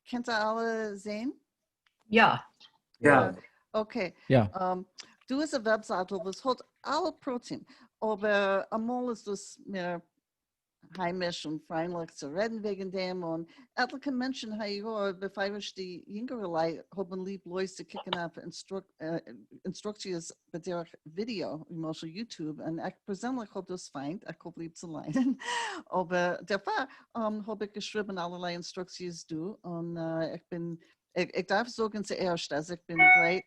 קענט איר אלע זען? יא. יא. Okay. יא. דא איז א וועבזייטל וואס האט אלע פרטים, אבער אמאל איז דאס מער היימיש און פריינליך צו רעדן וועגן דעם, און עטליכע מענטשן היי יאר, בפירוש די יונגערע לייט, האבן ליב בלויז צו קוקן אויף אינסטרוקציעס בדרך ווידעא, למשל YouTube, און איך פערזענליך האב דאס פיינט, איך האב ליב צו ליינען, אבער דערפאר האב איך געשריבן אלערליי אינסטרוקציעס דא, און איך בין, איך דארף זאגן צוערשט אז איך בין גרייט,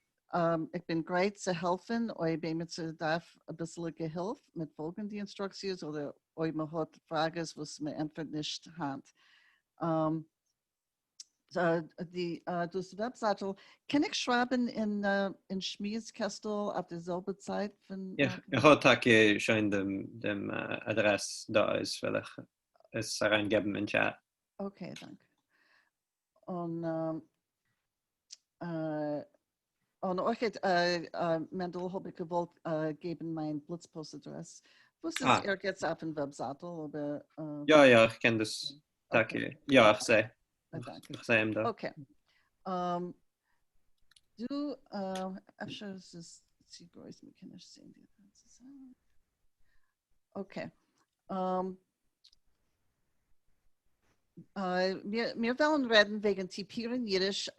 איך בין גרייט צו העלפן אויב עימיצער דארף אביסעלע געהילף מיט פאלגן די אינסטרוקציעס אדער אויב מען האט פראגעס וואס מען ענטפערט נישט היינט. די דאס וועבזייטל קען איך שרייבן אין אין שמועס קעסטל אויף די זעלבע צייט פון. איך האב טאקע שוין דעם דעם אדרעס דא איז וועל איך עס אריין געבן אין chat. Okay, דאנק. און און אויך מענדל האב איך געוואלט געבן מיין בליצפאסט אדרעס וואס איז ערגעץ אויפן וועבזייטל אבער. יא יא איך קען דאס טאקע, יא איך זעה, איך זעה אים דא. Okay. דא אפשר איז עס צו גרויס מען קען נישט זעהן די גאנצע זאך. Okay. מיר וועלן רעדן וועגן טיפירן אידיש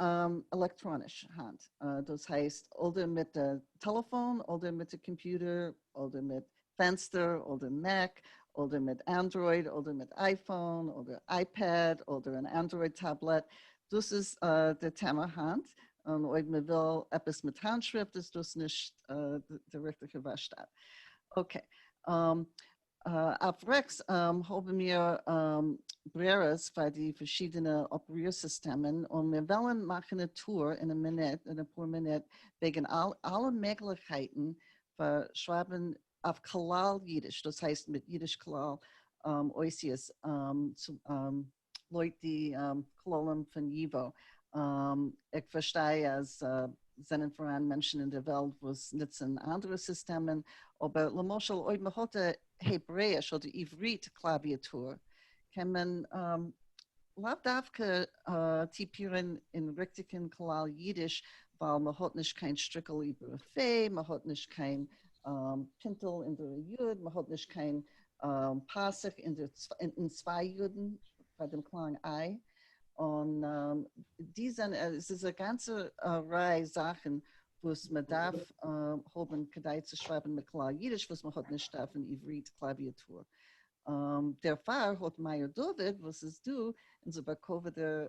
עלעקטראניש היינט. דאס הייסט אדער מיט די טעלעפאן, אדער מיט די קאמפיוטער, אדער מיט פענסטער, אדער Mac, אדער מיט Android, אדער מיט iPhone, אדער iPad, אדער אן Android tablet. דאס איז די טעמע היינט, און אויב מען וויל עפעס מיט האנטשריפט איז דאס נישט די ריכטיגע ווארשטאט. Okay. אויף רעכטס האבן מיר ברירות פאר די פארשידענע אפעריר סיסטעמען, און מיר וועלן מאכן א tour אין א מינוט, אין אפאר מינוט, וועגן אלע מעגליכקייטן פאר שרייבן אויף כלל אידיש, דאס הייסט מיט אידיש כלל אותיות, לויט די כללים פון ייווא. איך פארשטיי אז זענען פאראן מענטשן אין דער וועלט וואס נוצן אנדערע סיסטעמען, אבער למשל אויב מען האט א העברעאיש אדער עברית קלאוויאטור קען מען לאו דווקא טיפירן אין ריכטיגן כלל אידיש ווייל מען האט נישט קיין שטריקל איבער א פ', מען האט נישט קיין פינטל אין דער יוד, מען האט נישט קיין פתח אין צוויי יודן פאר דעם קלאנג איי, און די זענען, עס איז א גאנצע ריי זאכן וואס מען דארף האבן כדי צו שרייבן מיט כלל אידיש וואס מען האט נישט אויפן עברית קלאוויאטור. דערפאר האט מאיר דוד וואס איז דא, אונזער באקאוועדער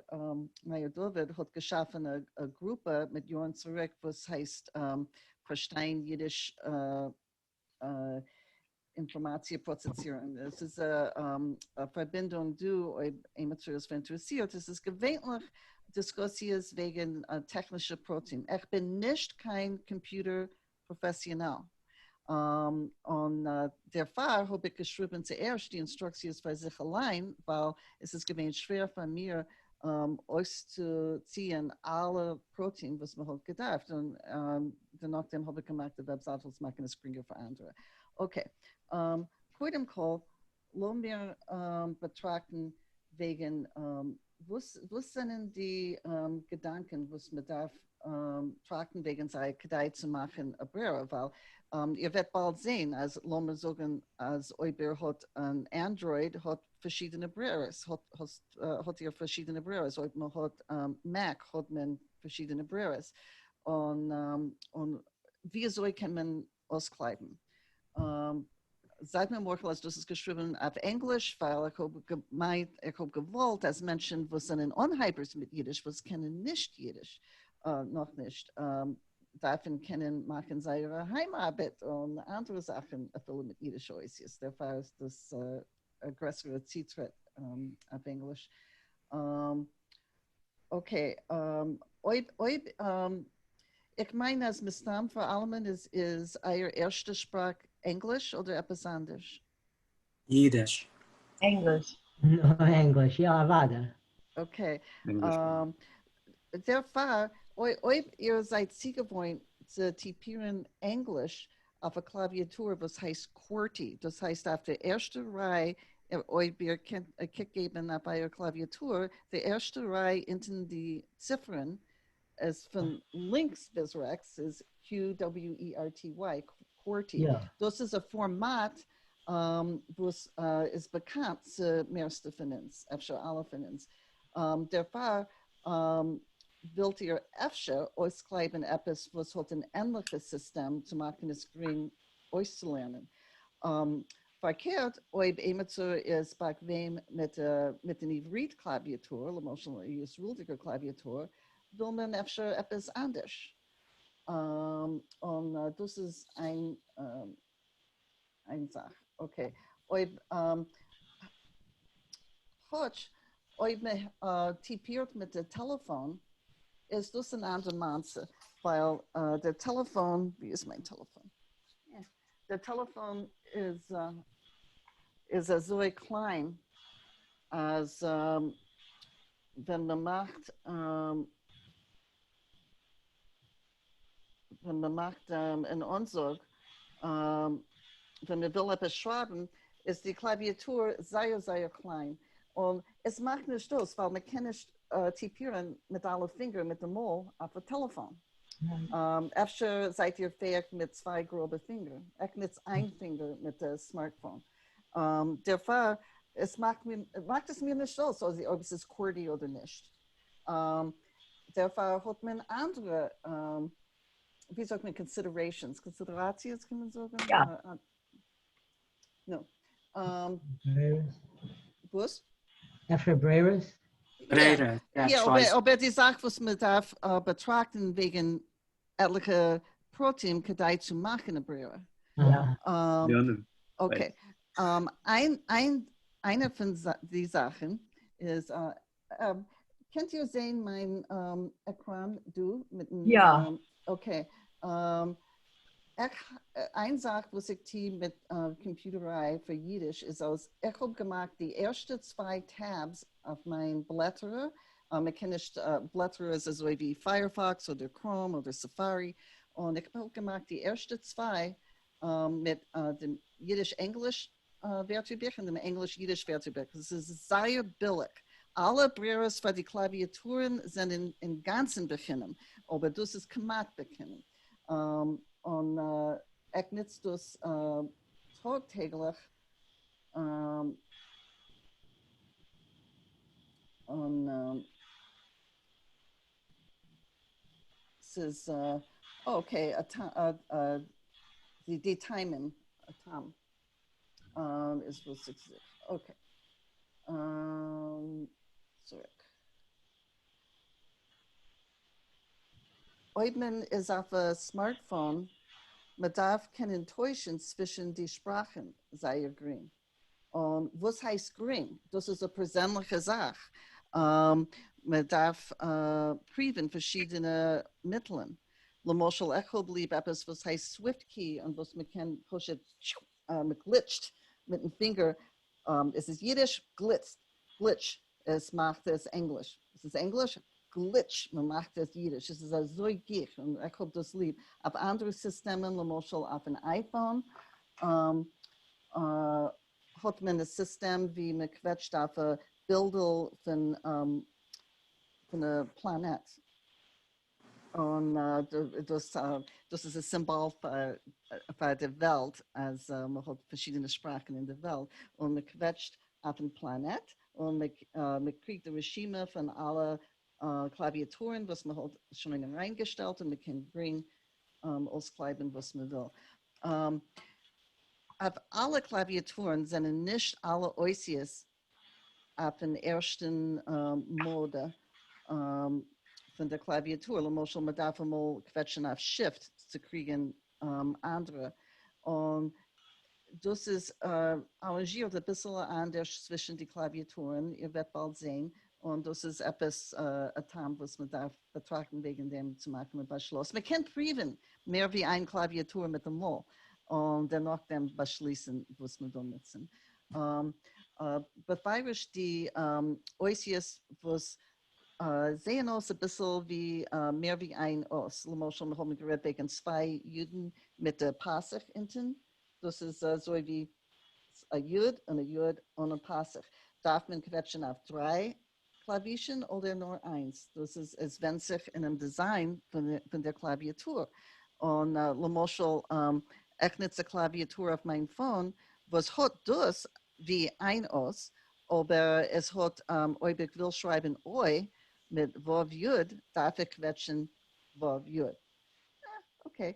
מאיר דוד האט געשאפן א גרופע מיט יארן צוריק וואס הייסט פארשטיין אידיש אינפארמאציע פראצעסירן. עס איז א פארבינדונג דא אויב עימיצער איז פאראינטערעסירט. עס איז געווענליך דיסקוסיעס וועגן טעכנישע פרטים. איך בין נישט קיין קאמפיוטער פראפעסיאנאל, און דערפאר האב איך געשריבן צוערשט די אינסטרוקציעס פאר זיך אליין, ווייל עס איז געווען שווער פאר מיר אויסצוציען אלע פרטים וואס מען האט געדארפט, און דערנאכדעם האב איך געמאכט די וועבזייטל צו מאכן עס גרינגער פאר אנדערע. Okay, קודם כל לאמיר באטראכטן וועגן וואס זענען די געדאנקען וואס מען דארף טראכטן וועגן זיי כדי צו מאכן א ברירה, ווייל איר וועט באלד זען אז לאמיר זאגן אז אויב איר האט אן Android האט פארשידענע ברירות, האט איר פארשידענע ברירות, אויב מען האט Mac האט מען פארשידענע ברירות, און ווי אזוי קען מען אויסקלייבן? זייט מיר מוחל אז דאס איז געשריבן אויף ענגליש, ווייל איך האב געמיינט, איך האב געוואלט אז מענטשן וואס זענען אנהייבערס מיט אידיש, וואס קענען נישט אידיש, נאכנישט, דארפן קענען מאכן זייערע היימארבעט און אנדערע זאכן אפילו מיט אידישע אותיות, דערפאר איז דאס א גרעסערע צוטריט אויף ענגליש. Okay, אויב אויב איך מיין אז מסתם פאר אלעמען איז איז אייער ערשטע שפראך ענגליש אדער עפעס אנדערש? אידיש. ענגליש. ענגליש, יא אוודאי. Okay. דערפאר אויב איר זייט צוגעוואוינט צו טיפירן ענגליש אויף א קלאוויאטור וואס הייסט QWERTY, דאס הייסט אויף די ערשטע ריי אויב איר קענט א קוק געבן אויף אייער קלאוויאטור, די ערשטע ריי אונטן די ציפערן איז פון לינקס ביז רעכטס איז QWERTY, קווארטי. דאס איז א פארמאט וואס איז באקאנט צו מערסטע פון אונז, אפשר אלע פון אונז. דערפאר ווילט איר אפשר אויסקלייבן עפעס וואס האט אן ענליכע סיסטעם צו מאכן עס גרינג אויסצולערנען. פארקערט, אויב עימיצער איז באקוועם מיט מיט אן עברית קלאוויאטור, למשל א ישראל'דיגער קלאוויאטור, וויל מען אפשר עפעס אנדערש. און דאס איז איין איין זאך. Okay. אויב כאטש אויב מען טיפירט מיט די טעלעפאן איז דאס אן אנדער מעשה, ווייל דער טעלעפאן, ווי איז מיין טעלעפאן? דער טעלעפאן איז איז אזוי קליין אז ווען מען מאכט ווען מען מאכט אן אנזאג, ווען מען וויל עפעס שרייבן, איז די קלאוויאטור זייער זייער קליין, און עס מאכט נישט אויס ווייל מען קען נישט טיפירן מיט אלע פינגער מיט די מויל אויף א טעלעפאן. אפשר זייט איר פעאיג מיט צוויי גראבע פינגער, איך נוץ איין פינגער מיט די סמארטפאון. דערפאר עס מאכט מיר מאכט עס מיר נישט אויס אויב עס איז QWERTY אדער נישט. דערפאר האט מען אנדערע, ווי זאגט מען considerations, קאנסידעראציעס קען מען זאגן? יא. נו. וואס? אפשר ברירות? ברירה, יא, יא, אבער די זאך וואס מען דארף באטראכטן וועגן עטליכע פרטים כדי צו מאכן א ברירה. Okay. איינע פון די זאכן איז, קענט איר זען מיין עקראן דא? מיטן יא. Okay. איך, איין זאך וואס איך טו מיט קאמפיוטעריי פאר אידיש איז אז איך האב געמאכט די ערשטע צוויי tabs אויף מיין בלעטערער, מען קען נישט, בלעטערער איז אזוי ווי Firefox אדער Chrome אדער Safari, און איך האב געמאכט די ערשטע צוויי מיט דעם אידיש-ענגליש ווערטערביך און דעם ענגליש-אידיש ווערטערביך. עס איז זייער ביליג. אלע ברירות פאר די קלאוויאטורן זענען אינגאנצן בחינם, אבער דאס איז כמעט בחינם. און איך נוץ דאס טאג טעגליך. און ס'איז okay, די טעמים, א טעם איז וואס איך זוך. Okay. צוריק. אויב מען איז אויף א סמארטפאון, מען דארף קענען טוישן צווישן די שפראכן זייער גרינג. און וואס הייסט גרינג? דאס איז א פערזענליכע זאך. מען דארף פריווען פארשידענע מיטלען. למשל, איך האב ליב עפעס וואס הייסט SwiftKey און וואס מען קען פשוט, מען גליטשט מיטן פינגער, עס איז אידיש, גליצט, גליטש, עס מאכט עס ענגליש, עס איז ענגליש, גליטש, מען מאכט עס אידיש, עס איז אזוי גיך און איך האב דאס ליב. אויף אנדערע סיסטעמען, למשל אויף אן iPhone, האט מען א סיסטעם ווי מען קוועטשט אויף א בילדל פון פון א פלאנעט, און דאס דאס איז א סימבאל פאר פאר די וועלט אז מען האט פארשידענע שפראכן אין די וועלט, און מען קוועטשט אויפן פלאנעט און מען קריגט די רשימה פון אלע קלאוויאטורן וואס מען האט שוין אריינגעשטעלט און מען קען גרינג אויסקלייבן וואס מען וויל. אויף אלע קלאוויאטורן זענען נישט אלע אותיות אויפן ערשטן מאדע פון דער קלאוויאטור, למשל מען דארף אמאל קוועטשן אויף Shift צו קריגן אנדערע, און דאס איז אראנזשירט אביסל אנדערש צווישן די קלאוויאטורן, איר וועט באלד זען, און דאס איז עפעס א טעם וואס מען דארף באטראכטן וועגן דעם צו מאכן א באשלוס. מען קען פריוון מער ווי איין קלאוויאטור מיטאמאל, און דערנאך דעם באשליסן וואס מען וויל נוצן. בפירוש די אותיות וואס זעען אויס אביסל ווי מער ווי איין אות, למשל מיר האבן גערעדט וועגן צוויי יודן מיט די פתח אונטן, דאס איז אזוי ווי א יוד און א יוד און א פתח. דארף מען קוועטשן אויף דריי קלאווישן אדער נאר איינס? דאס איז, עס ווענדט זיך אינעם design פון דער קלאוויאטור. און למשל, איך נוץ א קלאוויאטור אויף מיין phone, וואס האט דאס ווי איין אות, אבער עס האט, אויב איך וויל שרייבן אוי מיט ו' י', דארף איך קוועטשן ו' י'. Okay.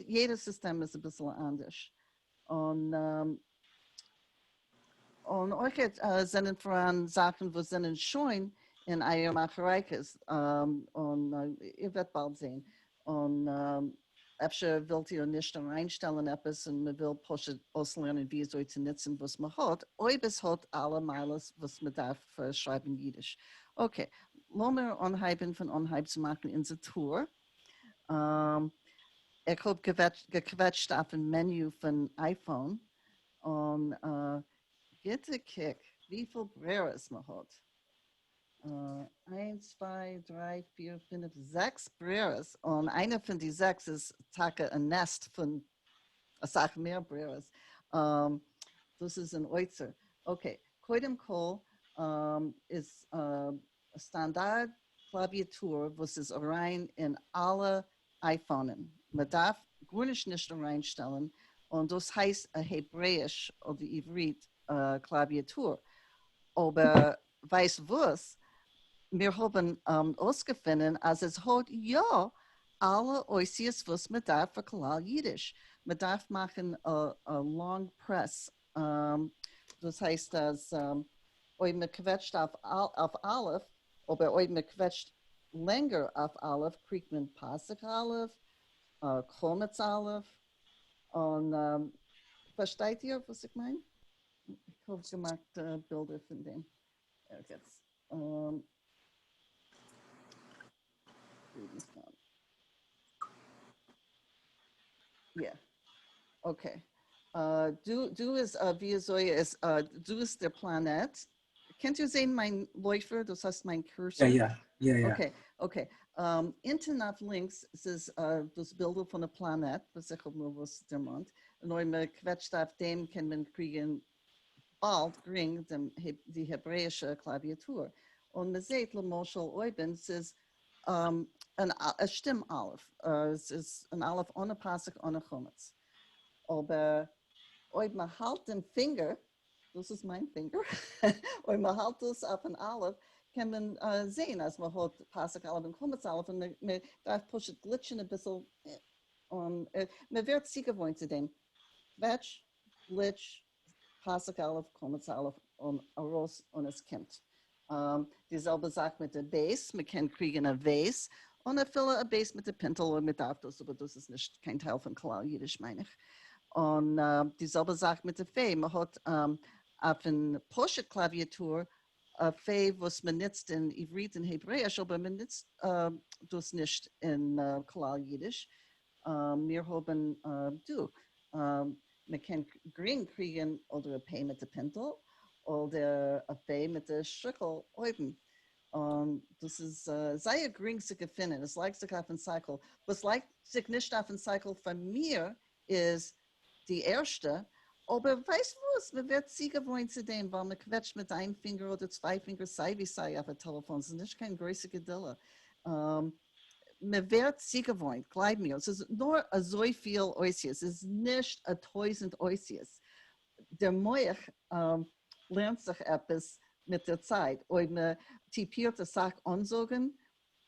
יעדע סיסטעם איז א ביסל אנדערש. און אויך זענען פאראן זאכן וואס זענען שוין אין אייער מאכערייקעס, און איר וועט באלד זען. און אפשר ווילט איר נישט אריינשטעלן עפעס און מען וויל פשוט אויסלערנען ווי אזוי צו נוצן וואס מען האט, אויב עס האט אלע מעלות וואס מען דארף פאר שרייבן אידיש. Okay, לאמיר אנהייבן פון אנהייב צו מאכן אונזער tour. איך האב געקוועטשט אויפן menu פון iPhone, און גיט א קוק וויפיל ברירות מען האט. איינס, צוויי, דריי, פיר, פינף, זעקס ברירות, און איינע פון די זעקס איז טאקע א nest פון אסאך מער ברירות. דאס איז אן אוצר. Okay, קודם כל איז סטאנדארד קלאוויאטור וואס איז אריין אין אלע iPhone ען. מען דארף גארנישט נישט אריינשטעלן, און דאס הייסט א העברעיש אדער עברית קלאוויאטור. אבער ווייסט וואס? מיר האבן אויסגעפונען אז עס האט יא אלע אותיות וואס מען דארף פאר כלל אידיש. מען דארף מאכן א long press. דאס הייסט אז אויב מען קוועטשט אויף א', אבער אויב מען קוועטשט לענגער אויף א', קריגט מען פתח א', קמץ א', און פארשטייט איר וואס איך מיין? איך האב געמאכט בילדער פון דעם ערגעץ. יא, okay. דא איז ווי אזוי עס, דא איז דער פלאנעט. קענט איר זען מיין לויפער? דאס הייסט מיין cursor? יא, יא, יא. Okay, okay. אונטן אויף לינקס איז דאס בילדל פון א פלאנעט, וואס איך האב נארוואס דערמאנט. און אויב מען קוועטשט אויף דעם קען מען קריגן באלד גרינג די העברעאישע קלאוויאטור. און מען זעט למשל אויבן ס'איז א שטים א', ס'איז אן א' אן א פתח אן א קמץ. אבער אויב מען האלט דעם פינגער, דאס איז מיין פינגער, אויב מען האלט דאס אויף אן א', קען מען זען אז מען האט פתח א' און קמץ א', און מען דארף פשוט גליטשן אביסל, און מען ווערט צוגעוואוינט צו דעם. קוועטש, גליטש, פתח א', קמץ א', און ארויס און עס קומט. די זעלבע זאך מיט די בית, מען קען קריגן א בית, און אפילו א בית מיט די פינטל אויב מען דארף דאס, אבער דאס איז נישט קיין טייל פון כלל אידיש מיין איך. און די זעלבע זאך מיט די פ', מען האט אויפן פשוט קלאוויאטור א פ' וואס מען נוצט אין עברית און העברעיש, אבער מען נוצט דאס נישט אין כלל אידיש. מיר האבן דא, מען קען גרינג קריגן אדער א פ' מיט די פינטל, אדער א פ' מיט די שטריכל אויבן. און דאס איז זייער גרינג צו געפינען, עס לייגט זיך אויפן שכל. וואס לייגט זיך נישט אויפן שכל פאר מיר איז די ערשטע, אבער ווייסט וואס, מען ווערט צוגעוואוינט צו דעם, ווייל מען קוועטשט מיט איין פינגער אדער צוויי פינגער סיי ווי סיי אויף א טעלעפאן, ס'איז נישט קיין גרויסע גדולה. מען ווערט צוגעוואוינט, גלייב מיר, ס'איז נאר אזויפיל אותיות, ס'איז נישט א טויזנט אותיות. דער מח לערנט זיך עפעס מיט דער צייט, אויב מען טיפירט אסאך אנזאגן,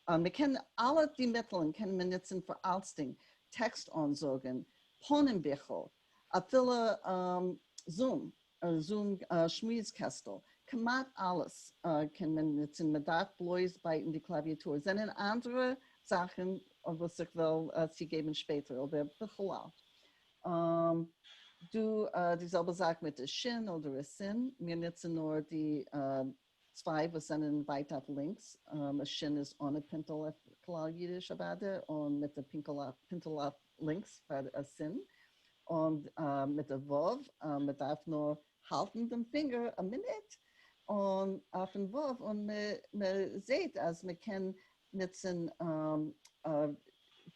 מען קען אלע די מיטלען קען מען נוצן פאר אלצדינג, טעקסט אנזאגן, פנים ביכל, אפילו Zoom, Zoom שמועס קעסטל, כמעט אלעס קען מען נוצן, מען דארף בלויז בייטן די קלאוויאטור, זענען אנדערע זאכן וואס איך וועל צוגעבן שפעטער, אבער בכלל. דא די זעלבע זאך מיט די שין אדער א סין, מיר נוצן נאר די צוויי וואס זענען ווייט אויף לינקס, א שין איז אן א פינטל אויף כלל אידיש אוודאי, און מיט די פינטל אויף לינקס פאר א סין, און מיט די ו', מען דארף נאר האלטן דעם פינגער א מינוט און אויפן ו' און מען זעט אז מען קען נוצן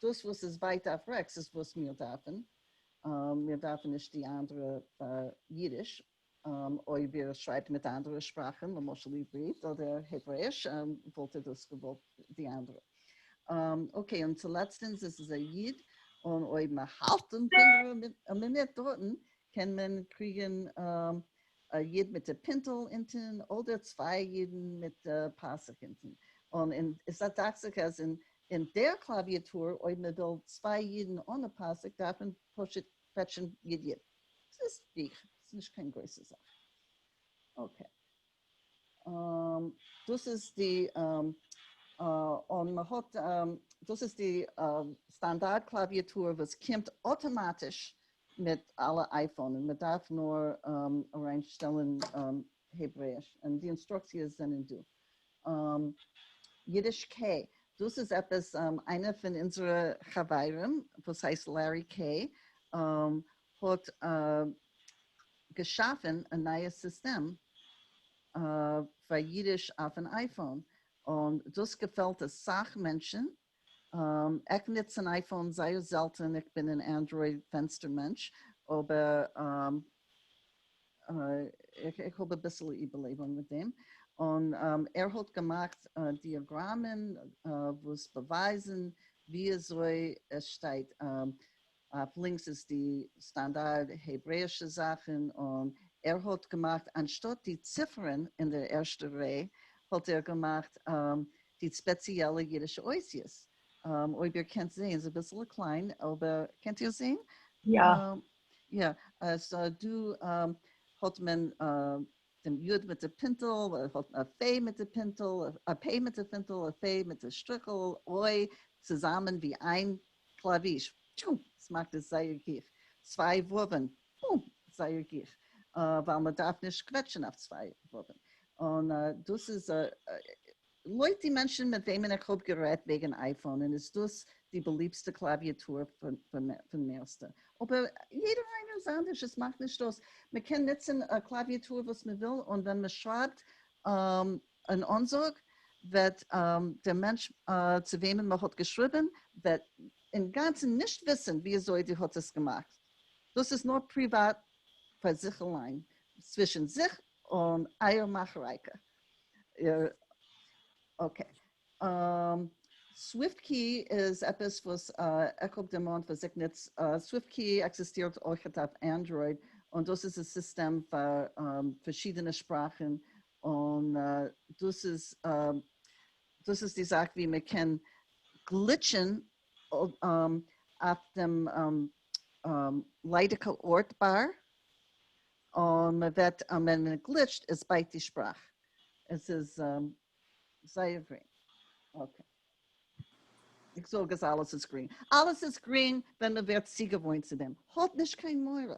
דאס וואס איז ווייט אויף רעכטס איז וואס מיר דארפן. מיר דארפן נישט די אנדערע פאר אידיש. אויב איר שרייבט מיט אנדערע שפראכן, למשל עברית אדער העברעיש, וואלט איר דאס געוואלט די אנדערע. Okay, און צולעצטענס עס איז א יוד, און אויב מען האלט דעם פינגער א מינוט דארטן, קען מען קריגן א יוד מיט א פינטל אונטן, אדער צוויי יודן מיט פאסיק אונטן. און עס דאכט זיך אז אין דער קלאוויאטור, אויב מען וויל צוויי יודן אן א פאסיק, דארף מען פשוט קוועטשן יוד יוד. ס'איז גיך, ס'איז נישט קיין גרויסע זאך. Okay. דאס איז די, און מען האט, דאס איז די סטאנדארד קלאוויאטור וואס קומט אויטאמאטיש מיט אלע iPhone און מען דארף נאר אריינשטעלן העברעיש און די אינסטרוקציעס זענען דא. Yiddish K, דאס איז עפעס איינער פון אונזערע חברים וואס הייסט Larry K האט געשאפן א נייע סיסטעם פאר אידיש אויפן iPhone, און דאס געפעלט אסאך מענטשן. איך נוץ אן iPhone זייער זעלטן, איך בין אן Android פענסטער מענטש, אבער איך האב אביסל איבערלעבונג מיט דעם. און ער האט געמאכט דיאגראמען וואס באווייזן ווי אזוי עס שטייט. אויף לינקס איז די סטאנדארד העברעישע זאכן, און ער האט געמאכט אנשטאט די ציפערן אין דער ערשטער ריי האט ער געמאכט די ספעציעלע אידישע אותיות. אויב איר קענט זעהן, איז אביסל קליין, אבער קענט איר זעהן? יא. יא, אז דא האט מען דעם יוד מיט די פינטל, האט א פ' מיט די פינטל, א פ' מיט די פינטל, א פ' מיט די שטריכל, אוי, צוזאמען ווי איין קלאוויש, טשו, עס מאכט עס זייער גיך, צוויי וואוון, בום, זייער גיך, ווייל מען דארף נישט קוועטשן אויף צוויי וואוון. און דאס איז לויט די מענטשן מיט וועמען איך האב גערעדט וועגן iPhone, און איז דאס די באליבסטע קלאוויאטור פון מערסטע. אבער יעדער איינער איז אנדערש, עס מאכט נישט אויס. מען קען נוצן א קלאוויאטור וואס מען וויל, און ווען מען שרייבט אן אנזאג, וועט דער מענטש צו וועמען מען האט געשריבן וועט אינגאנצן נישט וויסן ווי אזוי דו האט עס געמאכט. דאס איז נאר פריוואט פאר זיך אליין, צווישן זיך און אייער מאכערייקע. Okay. SwiftKey איז עפעס וואס איך האב דערמאנט וואס איך נוץ. SwiftKey עקזיסטירט אויכעט אויף Android, און דאס איז א סיסטעם פאר פארשידענע שפראכן, און דאס איז דאס איז די זאך ווי מען קען גליטשן אויף דעם ליידיגע ארט bar, און מען וועט ווען מען גליטשט עס בייט די שפראך. עס איז זייער גרינג. Okay. איך זאג אז אלעס איז גרינג. אלעס איז גרינג ווען מען ווערט צוגעוואוינט צו דעם. האט נישט קיין מורא.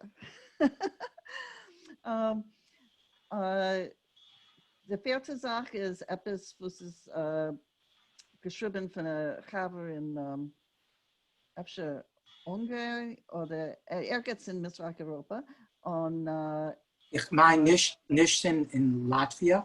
די פערטע זאך איז עפעס וואס איז געשריבן פון א חבר אין אפשר אונגארן אדער ערגעץ אין מזרח אייראפע, און. איך מיין נישט נישט אין לאטוויע.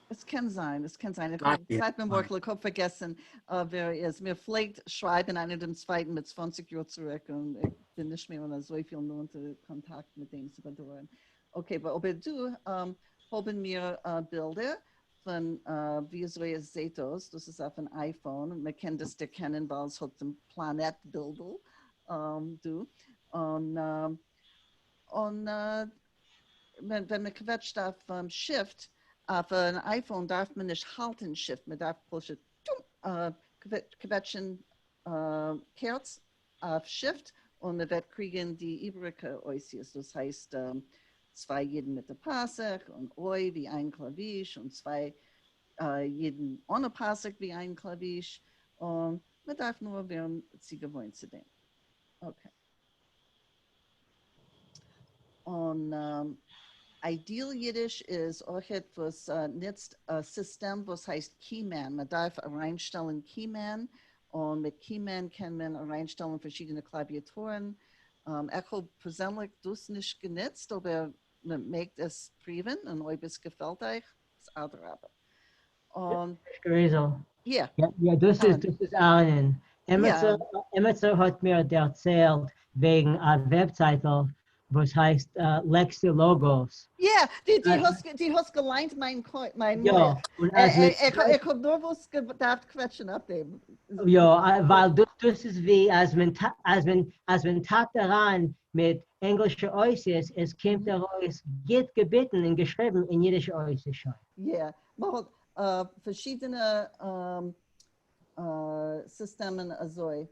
עס קען זיין, עס קען זיין, איך האב צייט מיר מוחל, איך האב פארגעסן ווער ער איז, מיר פלעגט שרייבן איינער דעם צווייטן מיט 20 יאר צוריק, און איך בין נישט מער אין אזויפיל נאנטע קאנטאקט מיט דעם צו באדויערן. Okay, אבער דא האבן מיר בילדער פון ווי אזוי עס זעט אויס, דאס איז אויף אן iPhone, מען קען דאס דערקענען ווייל עס האט דעם פלאנעט בילדל דא, און און ווען מען קוועטשט אויף Shift אויף אן iPhone דארף מען נישט האלטן Shift, מען דארף פשוט קוועטשן קערץ אויף Shift און מען וועט קריגן די איבעריגע אותיות, דאס הייסט צוויי יודן מיט א פאסיק און אוי ווי איין קלאוויש און צוויי יודן אן א פאסיק ווי איין קלאוויש, און מען דארף נאר ווערן צוגעוואוינט צו דעם. Okay. און Ideal Yiddish איז אויכעט וואס נוצט א סיסטעם וואס הייסט Keyman, מען דארף אריינשטעלן Keyman, און מיט Keyman קען מען אריינשטעלן פארשידענע קלאוויאטורן. איך האב פערזענליך דאס נישט גענוצט, אבער מען מעג עס פריווען, און אויב עס געפעלט אייך, איז אדרבה. און. גריזל. יא. יא, דאס איז דאס איז אהרן. עמיצער האט מיר דערציילט. וועגן א וועבזייטל וואס הייסט Lexilogos. יא, דו האסט דו האסט געליינט מיין מיין יא, מח. און אז מען איך איך האב נארוואס געדארפט קוועטשן אויף דעם. יא, ווייל דאס איז ווי אז מען אז מען אז מען טאפט אריין מיט ענגלישע אותיות, עס קומט ארויס גוט געביטן און געשריבן אין אידישע אותיות שוין. יא, מען האט פארשידענע סיסטעמען אזוי,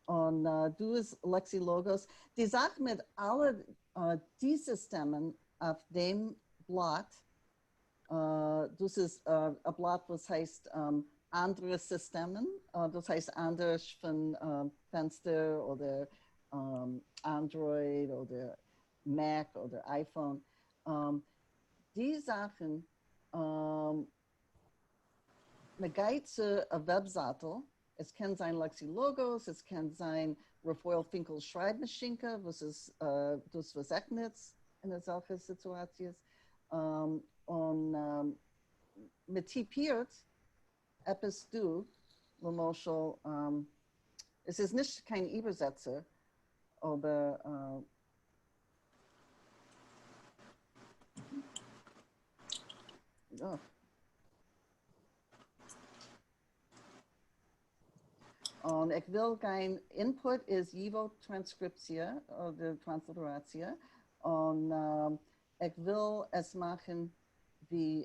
און דא איז Lexilogos. די זאך מיט אלע די סיסטעמען אויף דעם בלאט, דאס איז א בלאט וואס הייסט אנדערע סיסטעמען, דאס הייסט אנדערש פון פענסטער אדער Android אדער Mac אדער iPhone. די זאכן, מען גייט צו א וועבזייטל, עס קען זיין Lexilogos, עס קען זיין רפאל פינקל'ס שרייבמאשינקע, וואס איז דאס וואס איך נוץ אין אזעלכע סיטואציעס, און מען טיפירט עפעס דא, למשל, עס איז נישט קיין איבערזעצער, אבער און איך וויל גיין, input איז ייוואו טראנסקריפציע אדער טראנסליטעראציע, און איך וויל עס מאכן ווי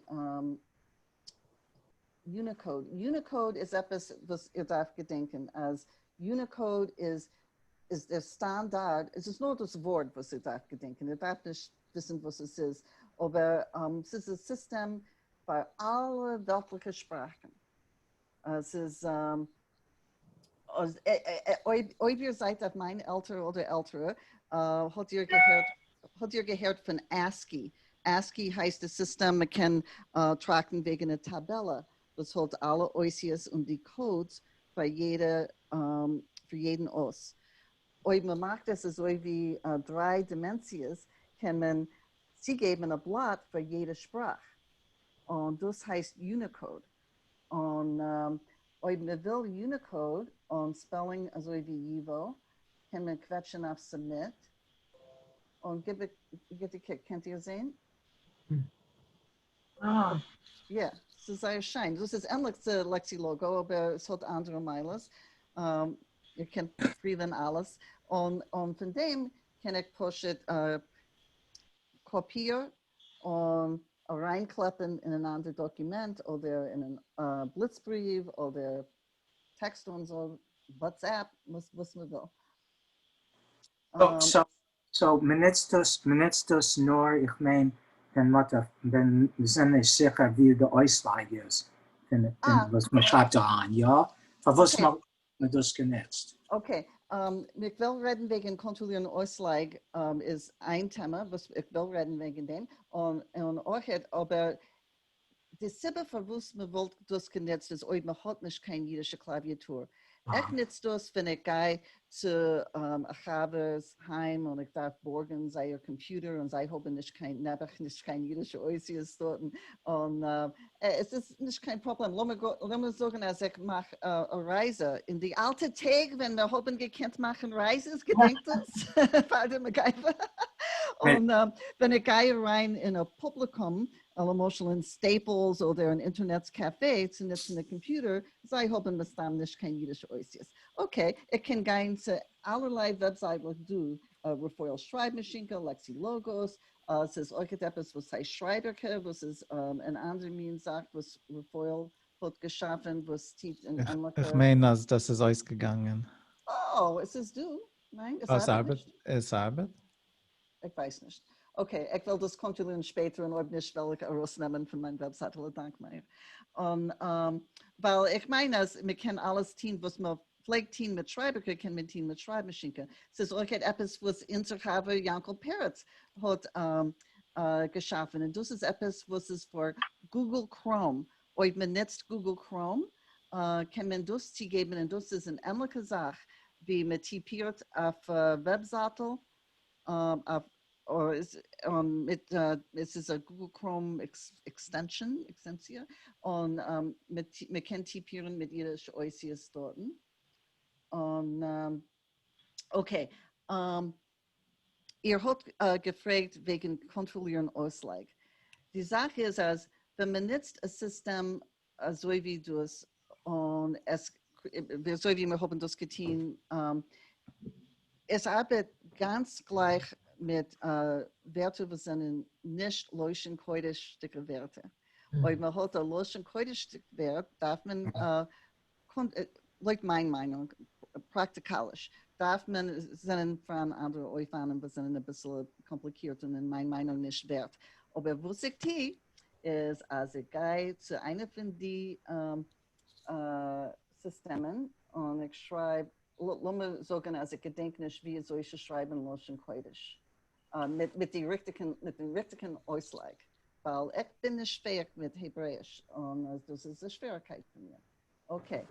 Unicode. Unicode איז עפעס וואס איר דארפט געדענקען אז Unicode איז איז דער סטאנדארד, עס איז נאר דאס ווארט וואס איר דארפט געדענקען, איר דארפט נישט וויסן וואס עס איז, אבער ס'איז א סיסטעם פאר אלע וועלטליכע שפראכן. עס איז אויב איר זייט אויף מיין עלטער אדער עלטערע, האט איר געהערט האט איר געהערט פון ASCII? ASCII הייסט די סיסטעם מען קען טראכטן וועגן א טאבעלע וואס האט אלע אותיות און די codes פאר יעדע פאר יעדן אות. אויב מען מאכט עס אזוי ווי דריי דימענסיעס קען מען צוגעבן א בלאט פאר יעדע שפראך, און דאס הייסט Unicode. און אויב מען וויל Unicode און spelling אזוי ווי ייוואו, קען מען קוועטשן אויף submit, און גיב א קוק, קענט איר זען? אה. יא, ס'איז זייער שיין. דאס איז ענליך צו Lexilogos, אבער עס האט אנדערע מעלות. איר קענט פריווען אלעס. און פון דעם קען איך פשוט קאפיר און אריינקלעפן אין אן אנדער דאקומענט אדער אין אן בליצבריוו אדער טעקסט און אזוי, WhatsApp, וואס מען וויל. So מ'נוצט דאס, מ'נוצט דאס נאר, איך מיין, ווען מ'האט א, ווען מ'זענען נישט זיכער ווי די אויסלייג איז פון וואס מ'שרייבט אריין, יא? פארוואס האט מען דאס גענוצט? Okay, איך וויל רעדן וועגן קאנטראלירן אויסלייג איז איין טעמע וואס איך וויל רעדן וועגן דעם, און אויכעט, אבער די סיבה פארוואס מען וואלט דאס גענוצט איז אויב מען האט נישט קיין אידישע קלאוויאטור. איך נוץ דאס ווען איך גיי צו א חבר'ס היים און איך דארף בארגן זייער קאמפיוטער און זיי האבן נישט קיין, נעבעך נישט קיין אידישע אותיות דארטן, און עס איז נישט קיין פראבלעם. לאמיר זאגן אז איך מאך א רייזע, אין די אלטע טעג ווען מיר האבן געקענט מאכן רייזעס, געדענקט דאס? פאר די מגיפה. און ווען איך גיי אריין אין א פובליקום, למשל אין Staples אדער אין אינטערנעט קאפעי צו נוצן די קאמפיוטער, זיי האבן מסתם נישט קיין אידישע אותיות. Okay, איך קען גיין צו אלערליי וועבזייטלעך דא, רפאל שרייבמאשינקע, Lexilogos, ס'איז אויכעט עפעס וואס הייסט שרייבערקע, וואס איז אן אנדער מין זאך וואס רפאל האט געשאפן וואס טוט אין ענליכע. איך מיין אז דאס איז אויסגעגאנגען. אה, עס איז דא? ניין? עס ארבעט נישט? עס ארבעט? איך ווייס נישט. Okay, איך וועל דאס קאנטראלירן שפעטער און אויב נישט וועל איך ארויסנעמען פון מיין וועבזייטל, א דאנק מאיר. און ווייל איך מיין אז מען קען אלעס טון וואס מען פלעגט טון מיט שרייבערקע קען מען טון מיט שרייבמאשינקע. ס'איז אויכעט עפעס וואס אונזער חבר יאנקל פרץ האט געשאפן און דאס איז עפעס וואס איז פאר Google Chrome. אויב מען נוצט Google Chrome קען מען דאס צוגעבן און דאס איז אן ענליכע זאך ווי מען טיפירט אויף וועבזייטל אויף מיט עס איז א Google Chrome extension, עקסטענסיע, און מען קען טיפירן מיט אידישע אותיות דארטן. און okay. איר האט געפרעגט וועגן קאנטראלירן אויסלייג. די זאך איז אז ווען מען נוצט א סיסטעם אזוי ווי דאס און עס אזוי ווי מיר האבן דאס געטון, עס ארבעט גאנץ גלייך מיט ווערטער וואס זענען נישט לשון קודש'דיגע ווערטער. אויב מען האט א לשון קודש'דיג ווערט דארף מען, לויט מיין מיינונג, פראקטיקאליש, דארף מען, זענען פאראן אנדערע אופנים וואס זענען אביסל קאמפליקירט און אין מיין מיינונג נישט ווערט. אבער וואס איך טו איז אז איך גיי צו איינע פון די סיסטעמען און איך שרייב, לאמיר זאגן אז איך געדענק נישט ווי אזוי צו שרייבן לשון קודש מיט די ריכטיגן מיט דעם ריכטיגן אויסלייג, ווייל איך בין נישט פעאיג מיט העברעאיש און דאס איז א שוועריקייט פאר מיר. Okay,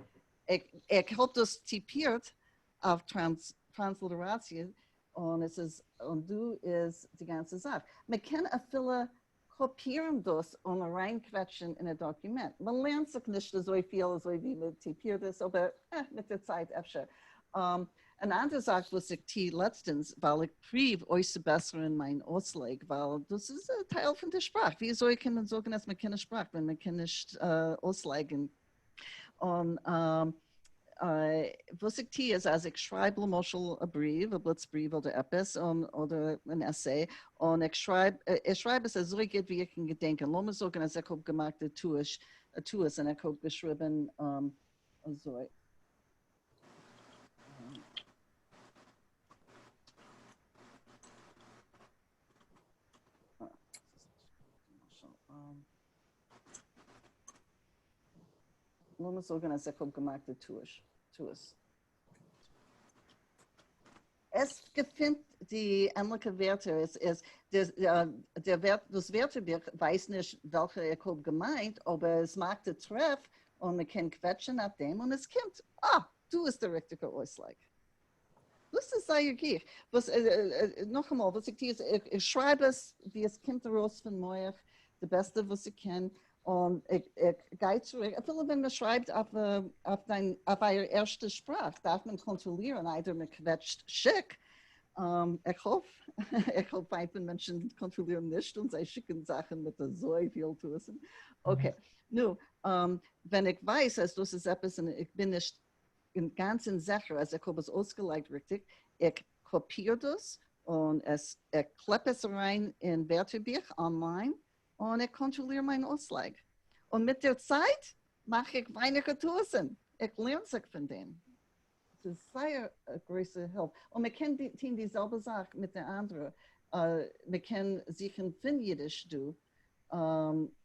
איך האב דאס טיפירט אויף טראנסליטעראציע און עס איז, און דא איז די גאנצע זאך. מען קען אפילו קאפירן דאס און אריינקוועטשן אין א דאקומענט. מען לערנט זיך נישט אזוי פיל אזוי ווי מען טיפירט עס, אבער מיט דער צייט אפשר. אן אנדער זאך וואס איך טו לעצטענס, ווייל איך פריוו אויסצובעסערן מיין אויסלייג, ווייל דאס איז א טייל פון די שפראך. ווי אזוי קען מען זאגן אז מען קען א שפראך ווען מען קען נישט אויסלייגן? און וואס איך טו איז אז איך שרייב למשל א בריוו, א בליץ בריוו אדער עפעס, און אדער אן essay, און איך שרייב, איך שרייב עס אזוי גוט ווי איך קען געדענקען. לאמיר זאגן אז איך האב געמאכט א טעות, א טעות און איך האב געשריבן אזוי. לאמיר זאגן אז איך האב געמאכט א טעות. עס געפינט די ענליכע ווערטער, עס איז דער ווערט, דאס ווערטערבוך ווייסט נישט וועלכע איך האב געמיינט, אבער עס מאכט א טרעף און מען קען קוועטשן אויף דעם און עס קומט, אה, דא איז דער ריכטיגער אויסלייג. דאס איז זייער גיך. וואס, נאכאמאל, וואס איך טו איז, איך שרייב עס ווי עס קומט ארויס פון מח, די בעסטע וואס איך קען, און איך גיי צוריק, אפילו ווען מען שרייבט אויף דיין, אויף אייער ערשטע שפראך, דארף מען קאנטראלירן איידער מען קוועטשט שיק. איך האף, איך האב פיינט ווען מענטשן קאנטראלירן נישט און זיי שיקן זאכן מיט אזויפיל טעותים. Okay, נו, ווען איך ווייס אז דאס איז עפעס און איך בין נישט אינגאנצן זיכער אז איך האב עס אויסגעלייגט ריכטיג, איך קאפיר דאס און עס, איך קלעפ עס אריין אין ווערטערבוך online און איך קאנטראליר מיין אויסלייג. און מיט דער צייט מאך איך ווייניגער טעותים, איך לערן זיך פון דעם. ס'איז זייער א גרויסע הילף. און מען קען טון די זעלבע זאך מיט די אנדערע, מען קען זוכן פון אידיש דא,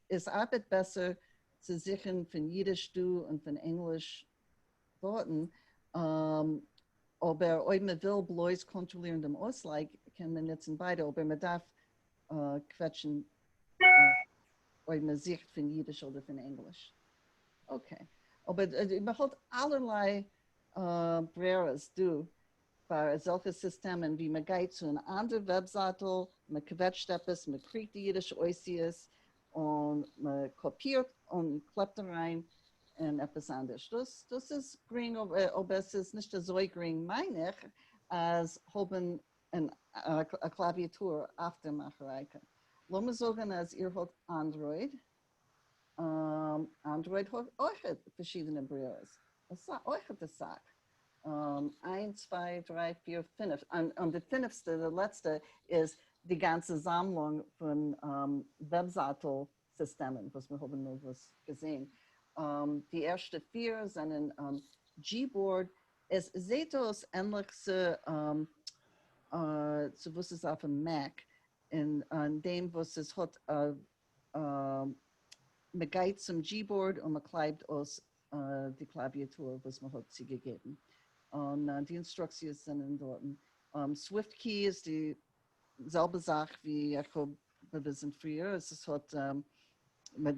עס ארבעט בעסער צו זוכן פון אידיש דא און פון ענגליש דארטן, אבער אויב מען וויל בלויז קאנטראלירן דעם אויסלייג קען מען נוצן ביידע, אבער מען דארף קוועטשן אויב מען זוכט פון אידיש אדער פון ענגליש. Okay. אבער מען האט אלערליי ברירות דא פאר אזעלכע סיסטעמען ווי מען גייט צו אן אנדער וועבזייטל, מען קוועטשט עפעס, מען קריגט די אידישע אותיות און מען קאפירט און קלעפט אריין אין עפעס אנדערש. דאס דאס איז גרינג אבער עס איז נישט אזוי גרינג מיין איך אז האבן א קלאוויאטור אויף דער מאכערייקע. לאמיר זאגן אז איר האט Android. Android האט אויך פארשידענע ברירות. אויך אסאך. איינס, צוויי, דריי, פיר, פינף. און די פינפסטע, די לעצטע, איז די גאנצע זאמלונג פון וועבזייטל סיסטעמען וואס מיר האבן נארוואס געזען. די ערשטע פיר זענען Gboard, עס זעט אויס ענליך צו צו וואס איז אויפן Mac, אין דעם וואס עס האט מען גייט צום Gboard און מען קלייבט אויס די קלאוויאטור וואס מען האט צוגעגעבן, און די אינסטרוקציעס זענען דארטן. SwiftKey איז די זעלבע זאך ווי איך האב באוויזן פריער, עס האט,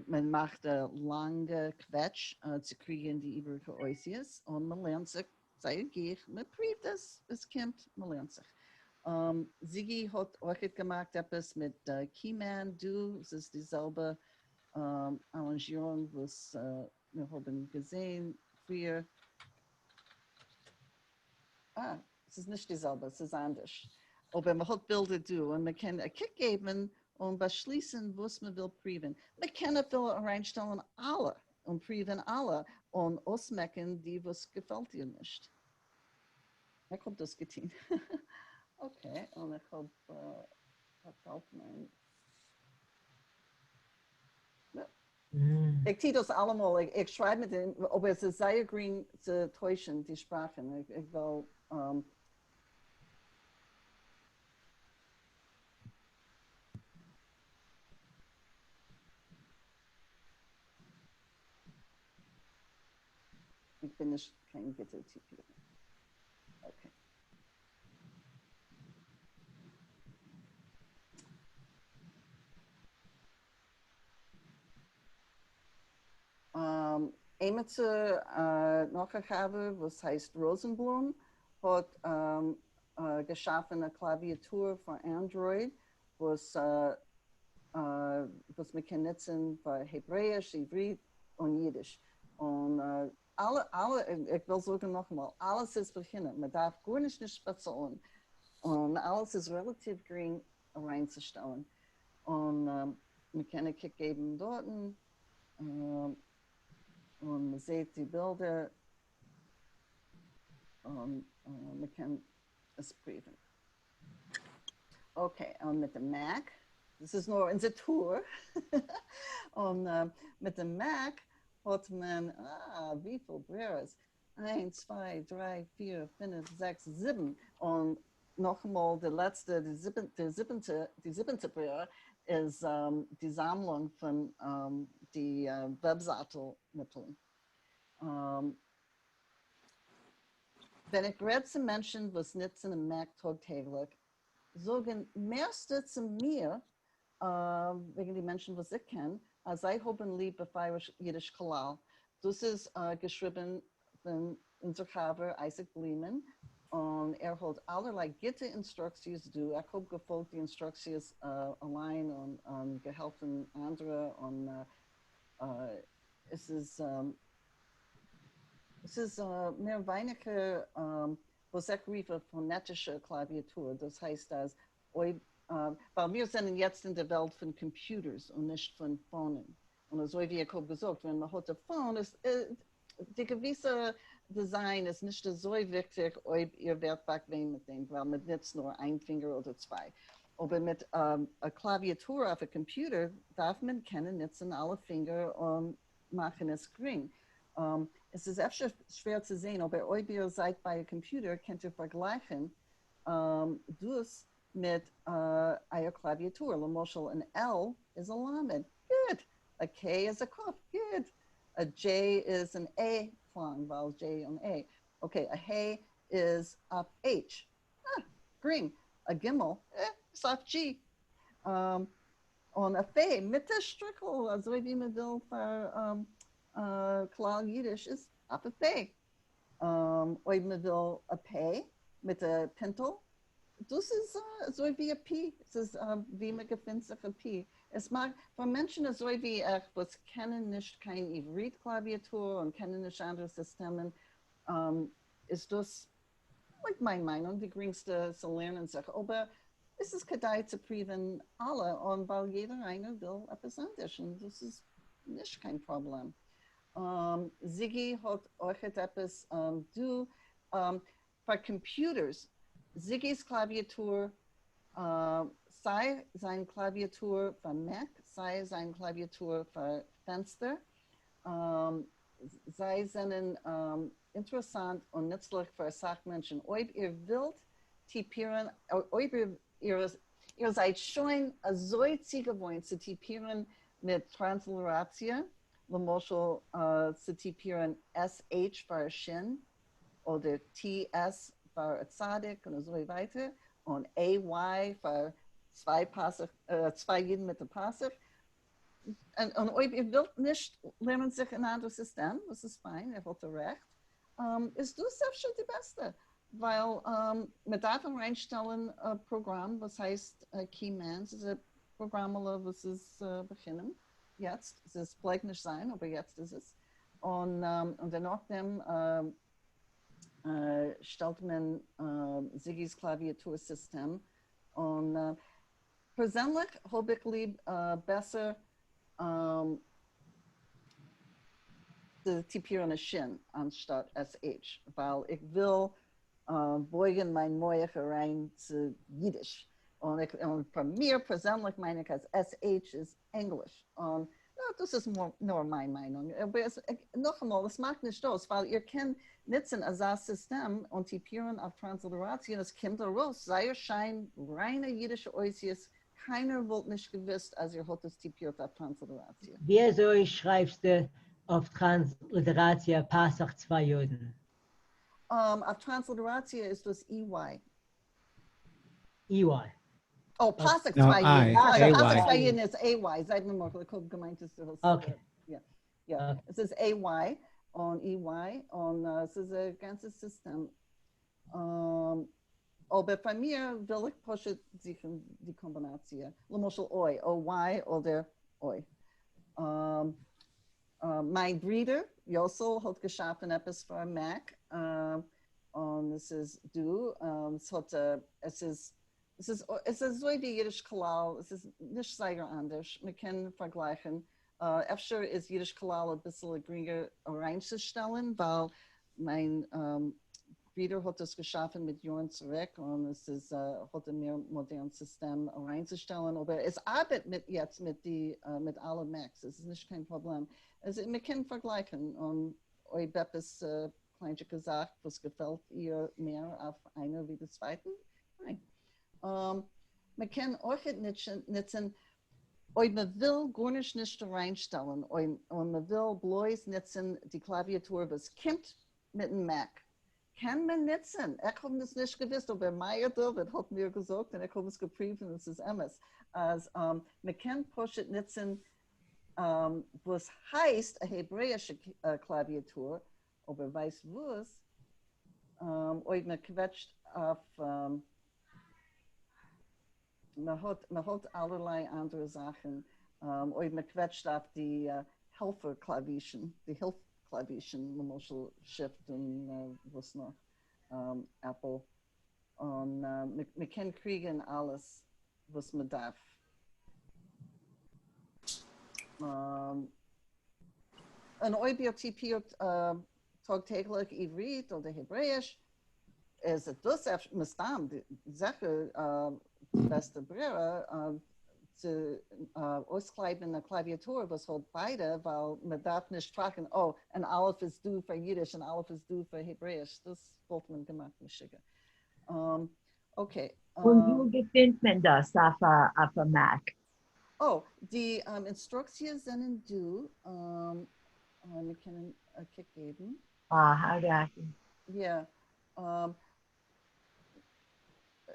מען מאכט א לאנגע קוועטש צו קריגן די איבעריגע אותיות, און מען לערנט זיך זייער גיך, מען פריווט עס, עס קומט, מען לערנט זיך. זיגי האט אויכעט געמאכט עפעס מיט Keyman דא, עס איז די זעלבע אראנזשירונג וואס מיר האבן געזען פריער. אה, ס'איז נישט די זעלבע, ס'איז אנדערש. אבער מען האט בילדער דא און מען קען א קוק געבן און באשליסן וואס מען וויל פריווען. מען קען אפילו אריינשטעלן אלע און פריווען אלע און אויסמעקן די וואס געפעלט דיר נישט. איך האב דאס געטון. Okay, און איך האב פארפעלט מיין. איך טו דאס אלעמאל, איך שרייב מיט דעם, אבער עס איז זייער גרינג צו טוישן די שפראכן. איך וויל איך בין נישט קיין גוטער טיפירער. Okay. עימיצער נאך א חבר וואס הייסט ראזענבלום האט געשאפן א קלאוויאטור פאר Android וואס וואס מען קען נוצן פאר העברעיש, עברית און אידיש. און אלע אלע, איך וויל זאגן נאכאמאל, אלעס איז בחינם, מען דארף גארנישט נישט באצאלן, און אלעס איז רעלאטיוו גרינג אריינצושטעלן, און מען קען א קוק געבן דארטן, און מען זעט די בילדער, און מען קען עס פריוון. Okay, און מיט דעם Mac, דאס איז נאר אונזער tour, און מיט דעם Mac האט מען, אה, וויפיל ברירות, איינס, צוויי, דריי, פיר, פינף, זעקס, זיבן, און נאכאמאל די לעצטע, די זיבענטע, די זיבענטע ברירה איז די זאמלונג פון די וועבזייטל מיטלן. ווען איך רעד צו מענטשן וואס נוצן א Mac טאג טעגליך, זאגן מערסטע צו מיר, וועגן די מענטשן וואס איך קען, אז זיי האבן ליב בפירוש אידיש כלל. דאס איז געשריבן פון אונזער חבר אייזיק בלימען, און ער האט אלערליי גוטע אינסטרוקציעס דא. איך האב געפאלגט די אינסטרוקציעס אליין און געהעלפן אנדערע, און עס איז עס איז מער ווייניגער וואס איך רוף א פאנעטישע קלאוויאטור, דאס הייסט אז אויב, ווייל מיר זענען יעצט אין די וועלט פון קאמפיוטערס און נישט פון פאונען, און אזוי ווי איך האב געזאגט, ווען מען האט א phone איז די געוויסע design איז נישט אזוי וויכטיג אויב איר ווערט באקוועם מיט דעם, ווייל מען נוצט נאר איין פינגער אדער צוויי, אבער מיט א קלאוויאטור אויף א קאמפיוטער דארף מען קענען נוצן אלע פינגער און מאכן עס גרינג. עס איז אפשר שווער צו זען, אבער אויב איר זייט ביי א קאמפיוטער קענט איר פארגלייכן דאס מיט אייער קלאוויאטור. למשל אן L איז א למד, גוט! א K איז א כ', גוט! א J איז אן A קלאנג, ווייל J און A. Okay, א ה' איז אויף H, אה, גרינג. א ג', אה, איז אויף G. און א פ' מיט א שטריקל, אזוי ווי מען וויל פאר כלל אידיש, איז אויף א פ'. אויב מען וויל א פ' מיט א פינטל, דאס איז אזוי ווי א פ', עס איז ווי מען געפינט זיך א פ'. עס מאכט פאר מענטשן אזוי ווי איך וואס קענען נישט קיין עברית קלאוויאטור און קענען נישט אנדערע סיסטעמען, איז דאס לויט מיין מיינונג די גרינגסטע צו לערנען זיך, אבער עס איז כדאי צו פריווען אלע, און ווייל יעדער איינער וויל עפעס אנדערש און דאס איז נישט קיין פראבלעם. זיגי האט אויכעט עפעס דא פאר קאמפיוטערס, זיגי'ס קלאוויאטור, סיי זיין קלאוויאטור פאר Mac, סיי זיין קלאוויאטור פאר פענסטער, זיי זענען אינטערעסאנט און נוצליך פאר אסאך מענטשן. אויב איר ווילט טיפירן, אויב איר זייט שוין אזוי צוגעוואוינט צו טיפירן מיט טראנסליטעראציע, למשל צו טיפירן SH פאר א שין, אדער TS פאר א צדיק און אזוי ווייטער, און AY פאר צוויי פסח, צוויי אידן מיט א פסח, און אויב איר ווילט נישט לערנען זיך אין אנדערע סיסטעם, וואס איז פיין, איר האט א רעכט, איז דאס אפשר די בעסטע, ווייל מען דארף אריינשטעלן א פראגראם וואס הייסט Keyman, ס'איז א פראגראמעלע וואס איז בחינם יעצט, עס פלעגט נישט זיין אבער יעצט איז עס, און דערנאכדעם שטעלט מען זיגי'ס קלאוויאטור סיסטעם, און פערזענליך האב איך ליב בעסער צו טיפירן א שין אנשטאט SH, ווייל איך וויל בויגן מיין מח אריין צו אידיש, און פאר מיר פערזענליך מיין איך אז SH איז ענגליש, און נא, דאס איז נאר מיין מיינונג, אבער עס, נאכאמאל, עס מאכט נישט אויס, ווייל איר קענט נוצן אזא סיסטעם און טיפירן אויף טראנסליטעראציע און עס קומט ארויס זייער שיין ריינע אידישע אותיות, קיינער וואלט נישט געוואוסט אז איר האט עס טיפירט אויף טראנסליטעראציע. ווי אזוי שרייבסטו אויף טראנסליטעראציע פסח צוויי יודן? אויף טראנסליטעראציע איז דאס EY. EY. Oh, פסח צוויי יודן. פסח צוויי יודן איז AY. זייט מיר מוחל, איך האב געמיינט אז דו האסט. Okay. יא. יא. עס איז AY און EY און עס איז א גאנצע סיסטעם. אבער פאר מיר וויל איך פשוט זוכן די קאמבינאציע. למשל אוי, OY אדער אוי. מיין ברודער יוסל האט געשאפן עפעס פאר Mac און עס איז דא, עס האט עס איז עס איז עס איז אזוי ווי אידיש כלל, עס איז נישט זייער אנדערש, מען קען פארגלייכן, אפשר איז אידיש כלל אביסל גרינגער אריינצושטעלן ווייל מיין ברודער האט עס געשאפן מיט יארן צוריק און עס איז האט א מער מאדערן סיסטעם אריינצושטעלן, אבער עס ארבעט מיט יעצט מיט די מיט אלע Macs, עס איז נישט קיין פראבלעם, עס מען קען פארגלייכן און אויב עפעס קליינטשיגע זאך וואס געפעלט איר מער אויף איינער ווי די צווייטן, פיין. מען קען אויכעט נוצן אויב מען וויל גארנישט נישט אריינשטעלן און מען וויל בלויז נוצן די קלאוויאטור וואס קומט מיטן Mac, קען מען נוצן, איך האב עס נישט געוואוסט אבער מאיר דוד האט מיר געזאגט און איך האב עס געפריווט און עס איז אמת, אז מען קען פשוט נוצן וואס הייסט א העברעאישע קלאוויאטור, אבער ווייסט וואס, אויב מען קוועטשט אויף, מען האט מען האט אלערליי אנדערע זאכן, אויב מען קוועטשט אויף די העלפער קלאווישן, די הילף קלאווישן, למשל Shift און וואס נאך, Apple, און מען קען קריגן אלעס וואס מען דארף. און אויב איר טיפירט טאג טעגליך עברית אדער העברעאיש, איז דאס מסתם זיכער די בעסטע ברירה צו אויסקלייבן א קלאוויאטור וואס האט ביידע, ווייל מען דארף נישט טראכטן, oh, אן אלף איז דא פאר אידיש און אלף איז דא פאר העברעאיש, דאס וואלט מען געמאכט משוגע. Okay. און וואו געפינט מען דאס אויף א Mac? Oh, די אינסטרוקציעס זענען דא, מיר קענען א קוק געבן. אה, okay. יא,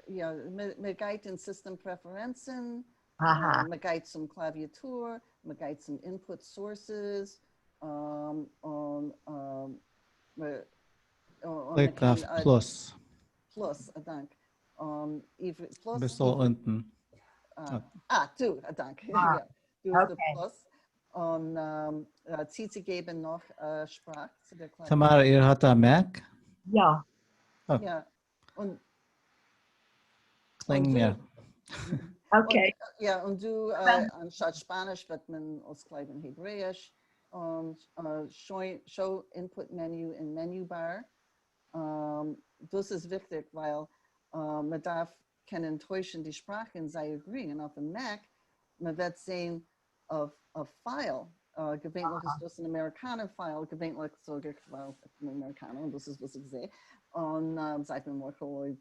יא, מען גייט אין סיסטעם פרעפערענצן, מען גייט צום קלאוויאטור, מען גייט צום input sources, און קליק אויף פלוס. פלוס, א דאנק. פלוס. ביסל אונטן. אה, דא, א דאנק. יא, דא איז די פלוס. און צוצוגעבן נאך א שפראך צו דער קלאוויאטור. תמר, איר האט א Mac? יא. יא. און קלינג מיר. Okay. יא, און דא, אנשטאט שפאניש וועט מען אויסקלייבן העברעאיש. און show input menu אין menu bar. דאס איז וויכטיג ווייל מען דארף קענען טוישן די שפראכן זייער גרינג, און אויפן Mac מען וועט זען אויף א file, געווענליך איז דאס אן אמעריקאנער file, געווענליך זאג איך ווייל איך בין אמעריקאנער און דאס איז וואס איך זע, און זייט מיר מוחל אויב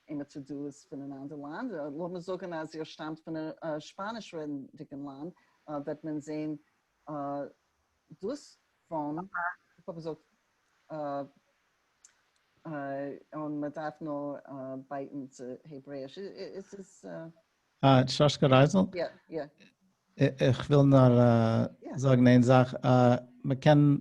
עימיצער דא איז פון אן אנדער לאנד, לאמיר זאגן אז איר שטאמט פון א שפאניש רעדנדיגן לאנד, וועט מען זען דאס פון, איך האב געזאגט, און מען דארף נאר בייטן צו העברעאיש, עס איז. שושקע רייזל? יא, יא. איך וויל נאר זאגן איין זאך, מען קען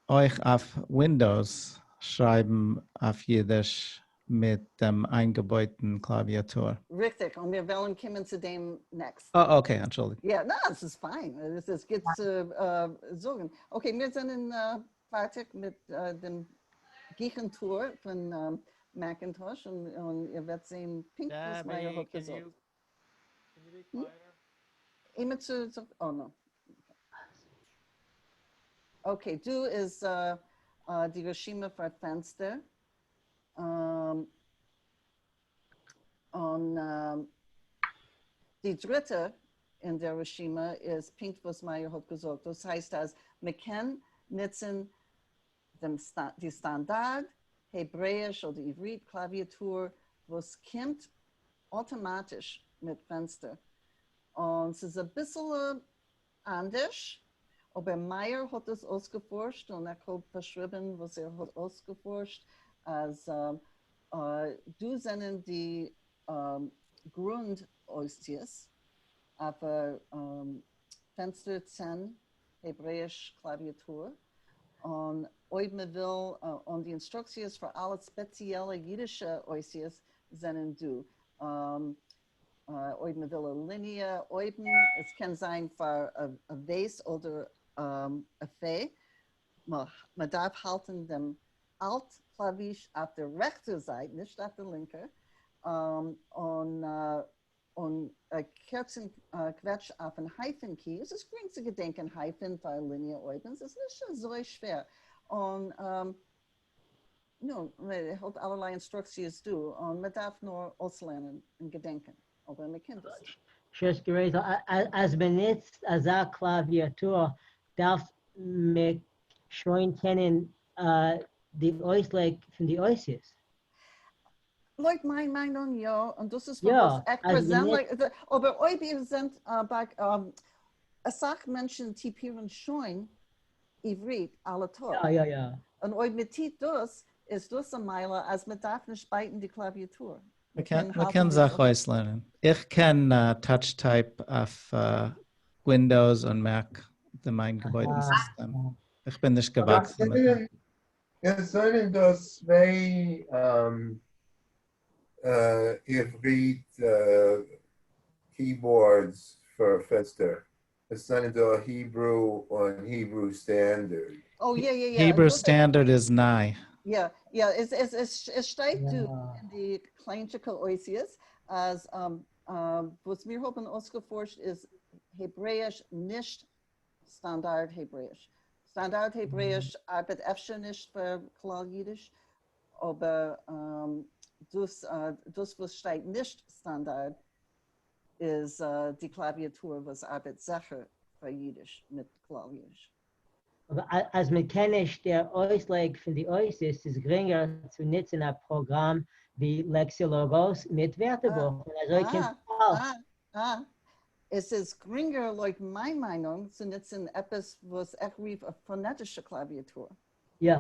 אויך אויף Windows שרייבן אויף אידיש מיט דעם איינגעבויטן קלאוויאטור. ריכטיג, און מיר וועלן קומען צו דעם next. אה, okay, אנטשולדיגט. יא, נא, עס איז פיין, עס איז גוט צו זאגן. Okay, מיר זענען פארטיג מיט דעם. גיכן טור פון Macintosh און איר וועט זען פונקט וואס מאיר האט געזאגט. אימיצער זאגט oh no. Okay, דא איז די רשימה פאר פענסטער. און די דריטע אין דער רשימה איז פונקט וואס מאיר האט געזאגט, דאס הייסט אז מען קען נוצן דעם די סטאנדארד העברעאיש אדער עברית קלאוויאטור וואס קומט אויטאמאטיש מיט פענסטער, און ס'איז אביסל אנדערש, אבער מאיר האט עס אויסגעפארשט און איך האב פארשריבן וואס ער האט אויסגעפארשט אז דא זענען די גרונד אותיות אויף א פענסטער 10 העברעאיש קלאוויאטור, און אויב מען וויל, און די אינסטרוקציעס פאר אלע ספעציעלע אידישע אותיות זענען דא. אויב מען וויל א ליניע אויבן, עס קען זיין פאר א בית אדער א פא, מען דארף האלטן דעם Alt קלאוויש אויף דער רעכטער זייט, נישט אויף דער לינקער, און און א קורצן קוועטש אויפן hyphen key, עס איז גרינג צו געדענקען hyphen פאר א ליניע אויבן, עס איז נישט אזוי שווער, און נו, מען האט אלערליי אינסטרוקציעס דא, און מען דארף נאר אויסלערנען און געדענקען, אבער מען קען דאס. שוועסטער רייזל, אז מען נוצט אזא קלאוויאטור דארף מען שוין קענען די אויסלייג פון די אותיות. לויט מיין מיינונג יא, און דאס איז פארוואס איך פערזענליך, אבער אויב איר זענט אסאך מענטשן טיפירן שוין עברית אלע טאג, און אויב מען טוט דאס, איז דאס א מעלה אז מען דארף נישט בייטן די קלאוויאטור. מען קען זיך אויסלערנען. איך קען touch type אויף Windows און Mac, דעם איינגעבויטן סיסטעם. איך בין נישט געוואקסן מיט דעם. עס זענען דא צוויי עברית keyboards פאר פענסטער, עס זענען דא Hebrew און Hebrew Standard. Oh יא יא יא. Hebrew Standard איז ניי. יא יא, עס שטייט דא אין די קליינטשיקע אותיות אז וואס מיר האבן אויסגעפארשט איז העברעאיש נישט סטאנדארד העברעאיש. סטאנדארד העברעאיש ארבעט אפשר נישט פאר כלל אידיש, אבער דאס דאס וואס שטייט נישט סטאנדארד איז די קלאוויאטור וואס ארבעט זיכער פאר אידיש מיט כלל אידיש. אבער אז מען קען נישט דער אויסלייג פון די אותיות איז גרינגער צו נוצן א פראגראם ווי Lexilogos מיט ווערטערבוך און אזוי קומט אלס. עס איז גרינגער לויט מיין מיינונג צו נוצן עפעס וואס איך רוף א פאנעטישע קלאוויאטור. יא.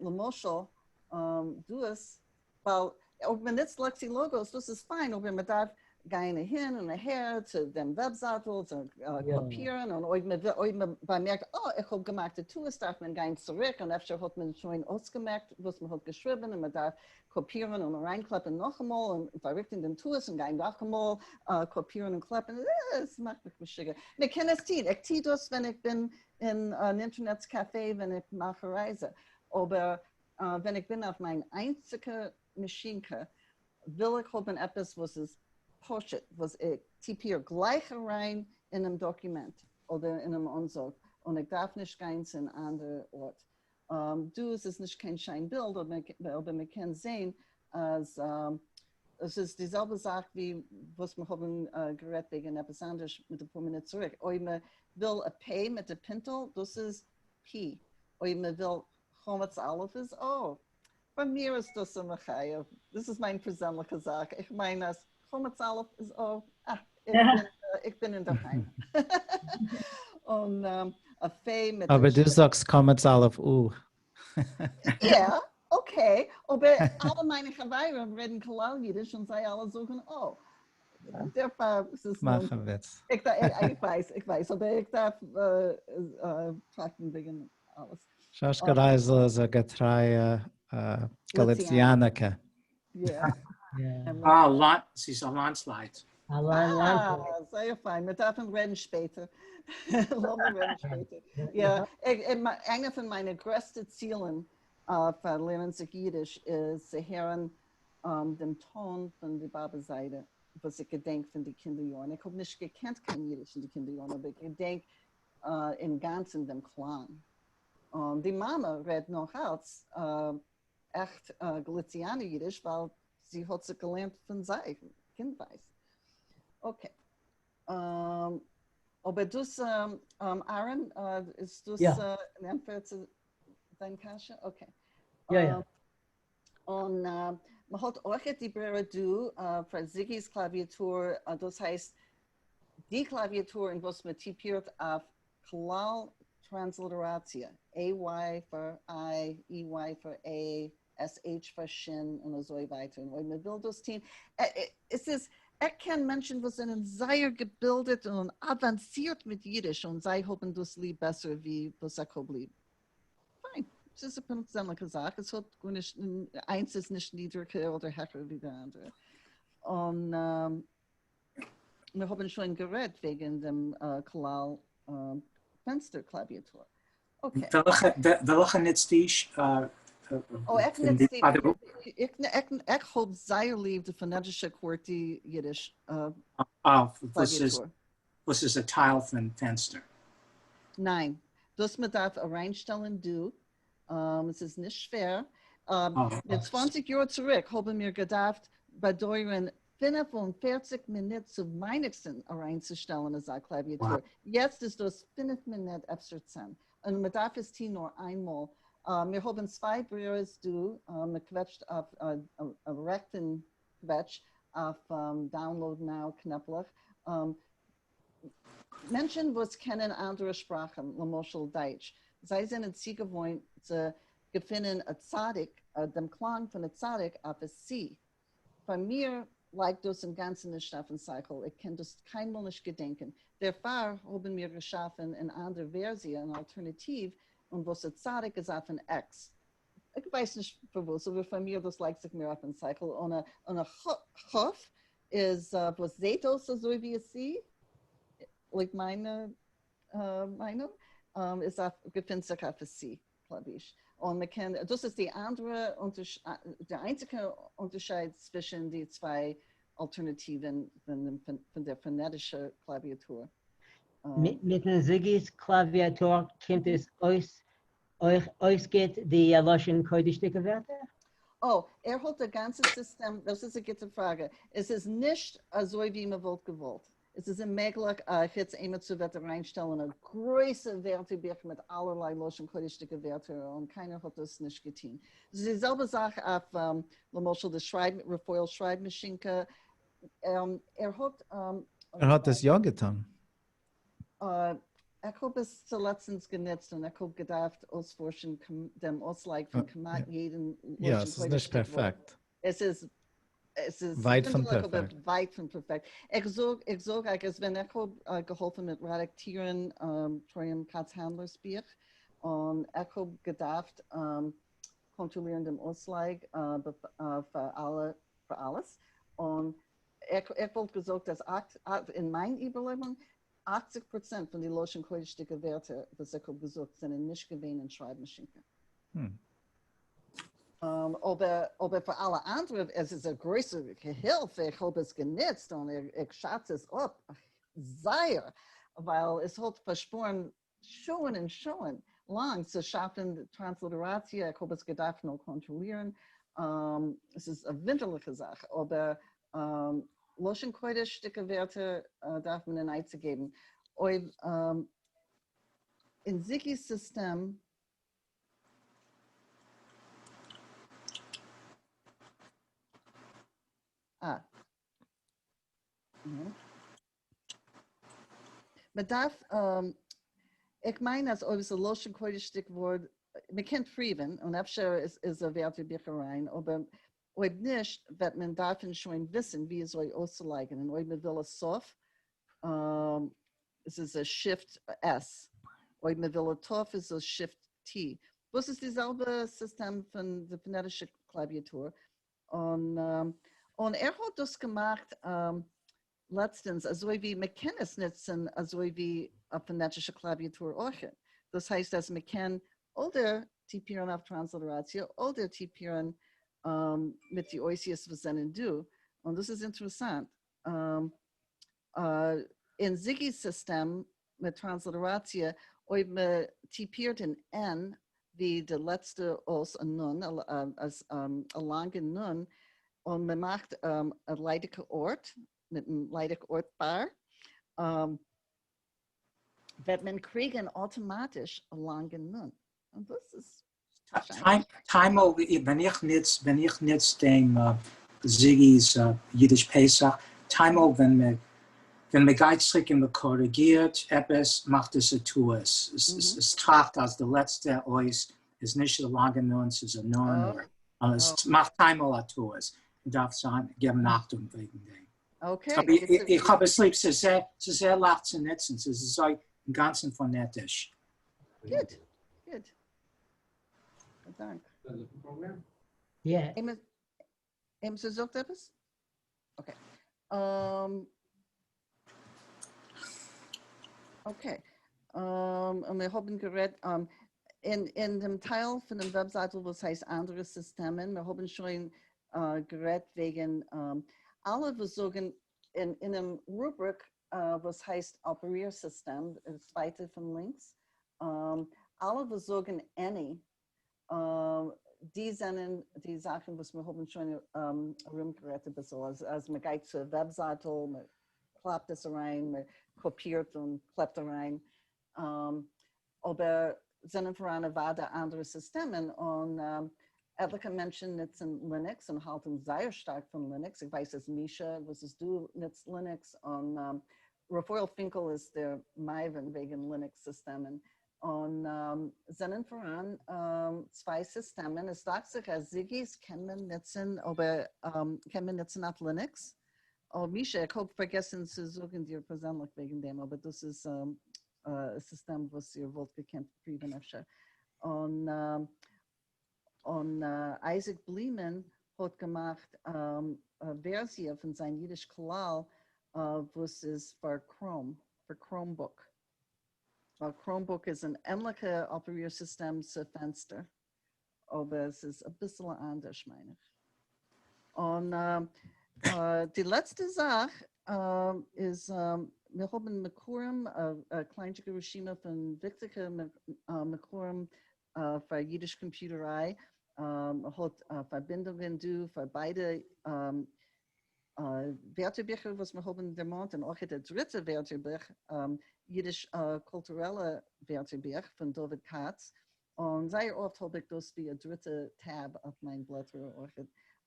למשל דאס, ווייל אויב מען נוצט Lexilogos דאס איז פיין, אבער מען דארף גיין אהין און אהער צו דעם וועבזייטל צו קאפירן, און אויב מען אויב מען באמערקט אה איך האב געמאכט א טעות דארף מען גיין צוריק און אפשר האט מען שוין אויסגעמעקט וואס מען האט געשריבן און מען דארף קאפירן און אריינקלעפן נאכאמאל און פארריכטן דעם טעות און גיין נאכאמאל קאפירן און קלעפן, עס מאכט מיך משוגע. מען קען עס טון, איך טו דאס ווען איך בין אין אן אינטערנעץ קאפעי ווען איך מאך א רייזע, אבער ווען איך בין אויף מיין איינציגע מאשינקע וויל איך האבן עפעס וואס איז פשוט, וואס איך טיפיר גלייך אריין אינעם דאקומענט אדער אינעם אנזאג און איך דארף נישט גיין צו אן אנדערע ארט. דא איז עס נישט קיין שיין בילד אבער מען קען זעהן אז עס איז די זעלבע זאך ווי וואס מיר האבן גערעדט וועגן עפעס אנדערש מיט אפאר מינוט צוריק, אויב מען וויל א פ' מיט א פינטל דאס איז פ', אויב מען וויל קמץ א' איז או. פאר מיר איז דאס א מחייב, דאס איז מיין פערזענליכע זאך, איך מיין אז קמץ א' איז או, אה, איך בין אינדערהיים. און א פ' מיט א. אבער דו זאגסט קמץ א' או. יא, okay, אבער אלע מיינע חברים רעדן כלל אידיש און זיי אלע זאגן או. דערפאר איז עס. מאך א וויץ. איך ווייס, איך ווייס, אבער איך דארף טראכטן וועגן אלעס. שאשקע רייזל איז א געטרייע גאליציאנערקע. יא. אה, זי איז א לאנדסלייט. א לאנדסלייט. זייער פיין, מיר דארפן רעדן שפעטער. לאמיר רעדן שפעטער. יא, איינע פון מיינע גרעסטע צילן פאר לערנען זיך אידיש איז צו הערן דעם טאן פון די באבע זיידע וואס איך געדענק פון די קינדער יארן. איך האב נישט געקענט קיין אידיש אין די קינדער יארן, אבער איך געדענק אינגאנצן דעם קלאנג. און די מאמע רעדט נאך אלץ עכט גאליציאנער אידיש ווייל זי האט זיך געלערנט פון זיי קינדווייז. Okay. אבער דאס, אהרן, איז דאס אן ענטפער צו דיין קשיא? Okay. יא יא. און מ'האט אויכעט די ברירה דא פאר זיגי'ס קלאוויאטור, דאס הייסט די קלאוויאטור אין וואס מ'טיפירט אויף כלל טראנסליטעראציע, AY פאר I, EY פאר A, SH פאר שין און אזוי ווייטער, און אויב מען וויל דאס טוהן, עס איז, איך קען מענטשן וואס זענען זייער געבילדעט און אוואנסירט מיט אידיש און זיי האבן דאס ליב בעסער ווי וואס איך האב ליב. פיין, עס איז א פערזענליכע זאך, עס האט גארנישט, איינס איז נישט נידריגער אדער העכער ווי די אנדערע. און מיר האבן שוין גערעדט וועגן דעם כלל פענסטער קלאוויאטור. Okay. וועלכע נוצט די? Oh, איך נוץ די, איך האב זייער ליב די פאנעטישע QWERTY אידיש קלאוויאטור. וואס איז א טייל פון פענסטער? ניין, דאס מען דארף אריינשטעלן דא, עס איז נישט שווער. מיט 20 יאר צוריק האבן מיר געדארפט באדויערן 45 מינוט צו ווייניגסטן אריינצושטעלן אזא קלאוויאטור. יעצט איז דאס 5 מינוט, אפשר 10. און מען דארף עס טון נאר איינמאל. מיר האבן צוויי ברירות דא, מען קוועטשט אויף א רעכטן קוועטש אויף Download Now קנעפלעך. מענטשן וואס קענען אנדערע שפראכן, למשל דייטש, זיי זענען צוגעוואוינט צו געפינען א צדיק, דעם קלאנג פון א צדיק אויף א C. פאר מיר לייגט דאס אינגאנצן נישט אויפן שכל, איך קען דאס קיינמאל נישט געדענקען. דערפאר האבן מיר געשאפן אן אנדער ווערסיע, אן אלטערנאטיוו, און וואס א צדיק איז אויפן X. איך ווייס נישט פארוואס, אבער פאר מיר דאס לייגט זיך מיר אויפן שכל, און א כ' איז וואס זעהט אויס אזוי ווי א C, לויט מיין מיינונג, איז אויף, געפינט זיך אויף א C קלאוויש. און מען קען, דאס איז די אנדערע, די איינציגע אונטערשייד צווישן די צוויי אלטערנאטיוון פון דער פאנעטישער קלאוויאטור. מיטן זיגי'ס קלאוויאטור קומט עס אויס אויך אויסגוט די לשון קודש'דיגע ווערטער? Oh, ער האט א גאנצע סיסטעם, דאס איז א גוטע פראגע. עס איז נישט אזוי ווי מען וואלט געוואלט. עס איז אוממעגליך חוץ עימיצער וועט אריינשטעלן א גרויסע ווערטערבוך מיט אלערליי לשון קודש'דיגע ווערטער און קיינער האט דאס נישט געטון. עס איז די זעלבע זאך אויף למשל די שרייב רפאל שרייבמאשינקע. ער האט. ער האט עס יא געטון. איך האב עס צו לעצטנס גענוצט און איך האב געדארפט אויספארשן דעם אויסלייג פון כמעט יעדן יא, עס איז נישט פערפעקט. עס איז עס איז ווייט פון פערפעקט. ווייט פון פערפעקט. איך זאג איך זאג אייך אז ווען איך האב געהאלפן מיט רעדאקטירן טורים כץ האנדלער'ס בוך און איך האב געדארפט קאנטראלירן דעם אויסלייג פאר אלע פאר אלעס און איך וואלט געזאגט אז אין מיין איבערלעבונג 80% פון די לשון קודש'דיגע ווערטער וואס איך האב געזאגט זענען נישט געווען אין שרייבמאשינקע. אבער אבער פאר אלע אנדערע, עס איז א גרויסע הילף, איך האב עס גענוצט און איך שאץ עס אפ זייער, ווייל עס האט פארשפארן שעה'ן און שעה'ן לאנג צו שאפן טראנסליטעראציע, איך האב עס געדארפט נאר קאנטראלירן, עס איז א וואונדערליכע זאך, אבער לשון קודש'דיגע ווערטער דארף מען אן עצה געבן, אויב אין זיגי'ס סיסטעם. אה. מען דארף, איך מיין אז אויב עס איז א לשון קודש'דיג ווארט, מען קען פריווען, און אפשר איז א ווערטערביך אריין, אבער אויב נישט וועט מען דארפן שוין וויסן ווי אזוי אויסצולייגן, און אויב מען וויל א סוף, עס איז א Shift S, אויב מען וויל א ת' איז עס Shift T, וואס איז די זעלבע סיסטעם פון די פאנעטישע קלאוויאטור, און און ער האט דאס געמאכט לעצטענס אזוי ווי מען קען עס נוצן אזוי ווי א פאנעטישע קלאוויאטור אויכעט, דאס הייסט אז מען קען אדער טיפּירן אויף טראַנסליטעראַציע אָדער טיפּירן מיט די אותיות וואָס זענען דאָ. און דאָס איז אינטערעסאַנט. אין זיגי'ס סיסטעם מיט טראַנסליטעראַציע, אויב מע טיפּירט אין N, ווי די לעצטע אות, אַ נון, אַ לאַנגע נון, און מע מאַכט אַ ליידיקע אָרט, מיטן ליידיק אָרט באַר, וועט מען קריגן אויטאמאטיש א לאנגע נון. און דאס איז שיין. טיילמאל ווען איך ניץ ווען איך ניץ דעם זיגי'ס אידיש פסח, טיילמאל ווען מען ווען מען גייט צוריק און מען קארעגירט עפעס מאכט עס א טעות, עס טראכט אז די לעצטע אות איז נישט א לאנגע נון ס'איז א נון, עס מאכט טיילמאל א טעות, מען דארף זיין געבן אכטונג וועגן דעם. Okay. אבער איך האב עס ליב, ס'איז זייער, ס'איז זייער לייכט צו נוצן, ס'איז אזוי אינגאנצן פאנעטיש. גוט, גוט. א דאנק. יא. עמיצער זאגט עפעס? Okay. Okay. און מיר האבן גערעדט אין דעם טייל פון דעם וועבזייטל וואס הייסט אנדערע סיסטעמען, מיר האבן שוין גערעדט וועגן אלע וואס זאגן אינעם רובריק וואס הייסט אפעריר סיסטעם, די צווייטע פון לינקס, אלע וואס זאגן any, די זענען די זאכן וואס מיר האבן שוין ארומגערעדט אביסל, אז מען גייט צו א וועבזייטל, מען קלאפט עס אריין, מען קאפירט און קלעפט אריין, אבער זענען פאראן אוודאי אנדערע סיסטעמען, און עטליכע מענטשן נוצן Linux און האלטן זייער שטארק פון Linux, איך ווייס אז מישא וואס איז דא נוצט Linux, און רפאל פינקל איז דער מבין וועגן Linux סיסטעמען, און זענען פאראן צוויי סיסטעמען, עס דאכט זיך אז זיגי'ס קען מען נוצן, אבער קען מען נוצן אויף Linux, אוי מישא איך האב פארגעסן צו זאגן דיר פערזענליך וועגן דעם, אבער דאס איז א סיסטעם וואס איר וואלט געקענט פריווען אפשר. און און אייזיק בלימען האט געמאכט א ווערסיע פון זיין אידיש כלל וואס איז פאר Chrome, פאר Chromebook. ווייל Chromebook איז אן ענליכע אפעריר סיסטעם צו פענסטער, אבער עס איז אביסעלע אנדערש מיין איך. און די לעצטע זאך איז מיר האבן מקורים, א קליינטשיגע רשימה פון וויכטיגע מקורים פאר אידיש קאמפיוטעריי, האט פארבינדונגען דא פאר ביידע ווערטערביכער וואס מיר האבן דערמאנט, און אויך די דריטע ווערטערבוך, אידיש קולטורעלע ווערטערבוך פון דוד כץ, און זייער אפט האב איך דאס ווי א דריטע tab אויף מיין בלעטער אויך.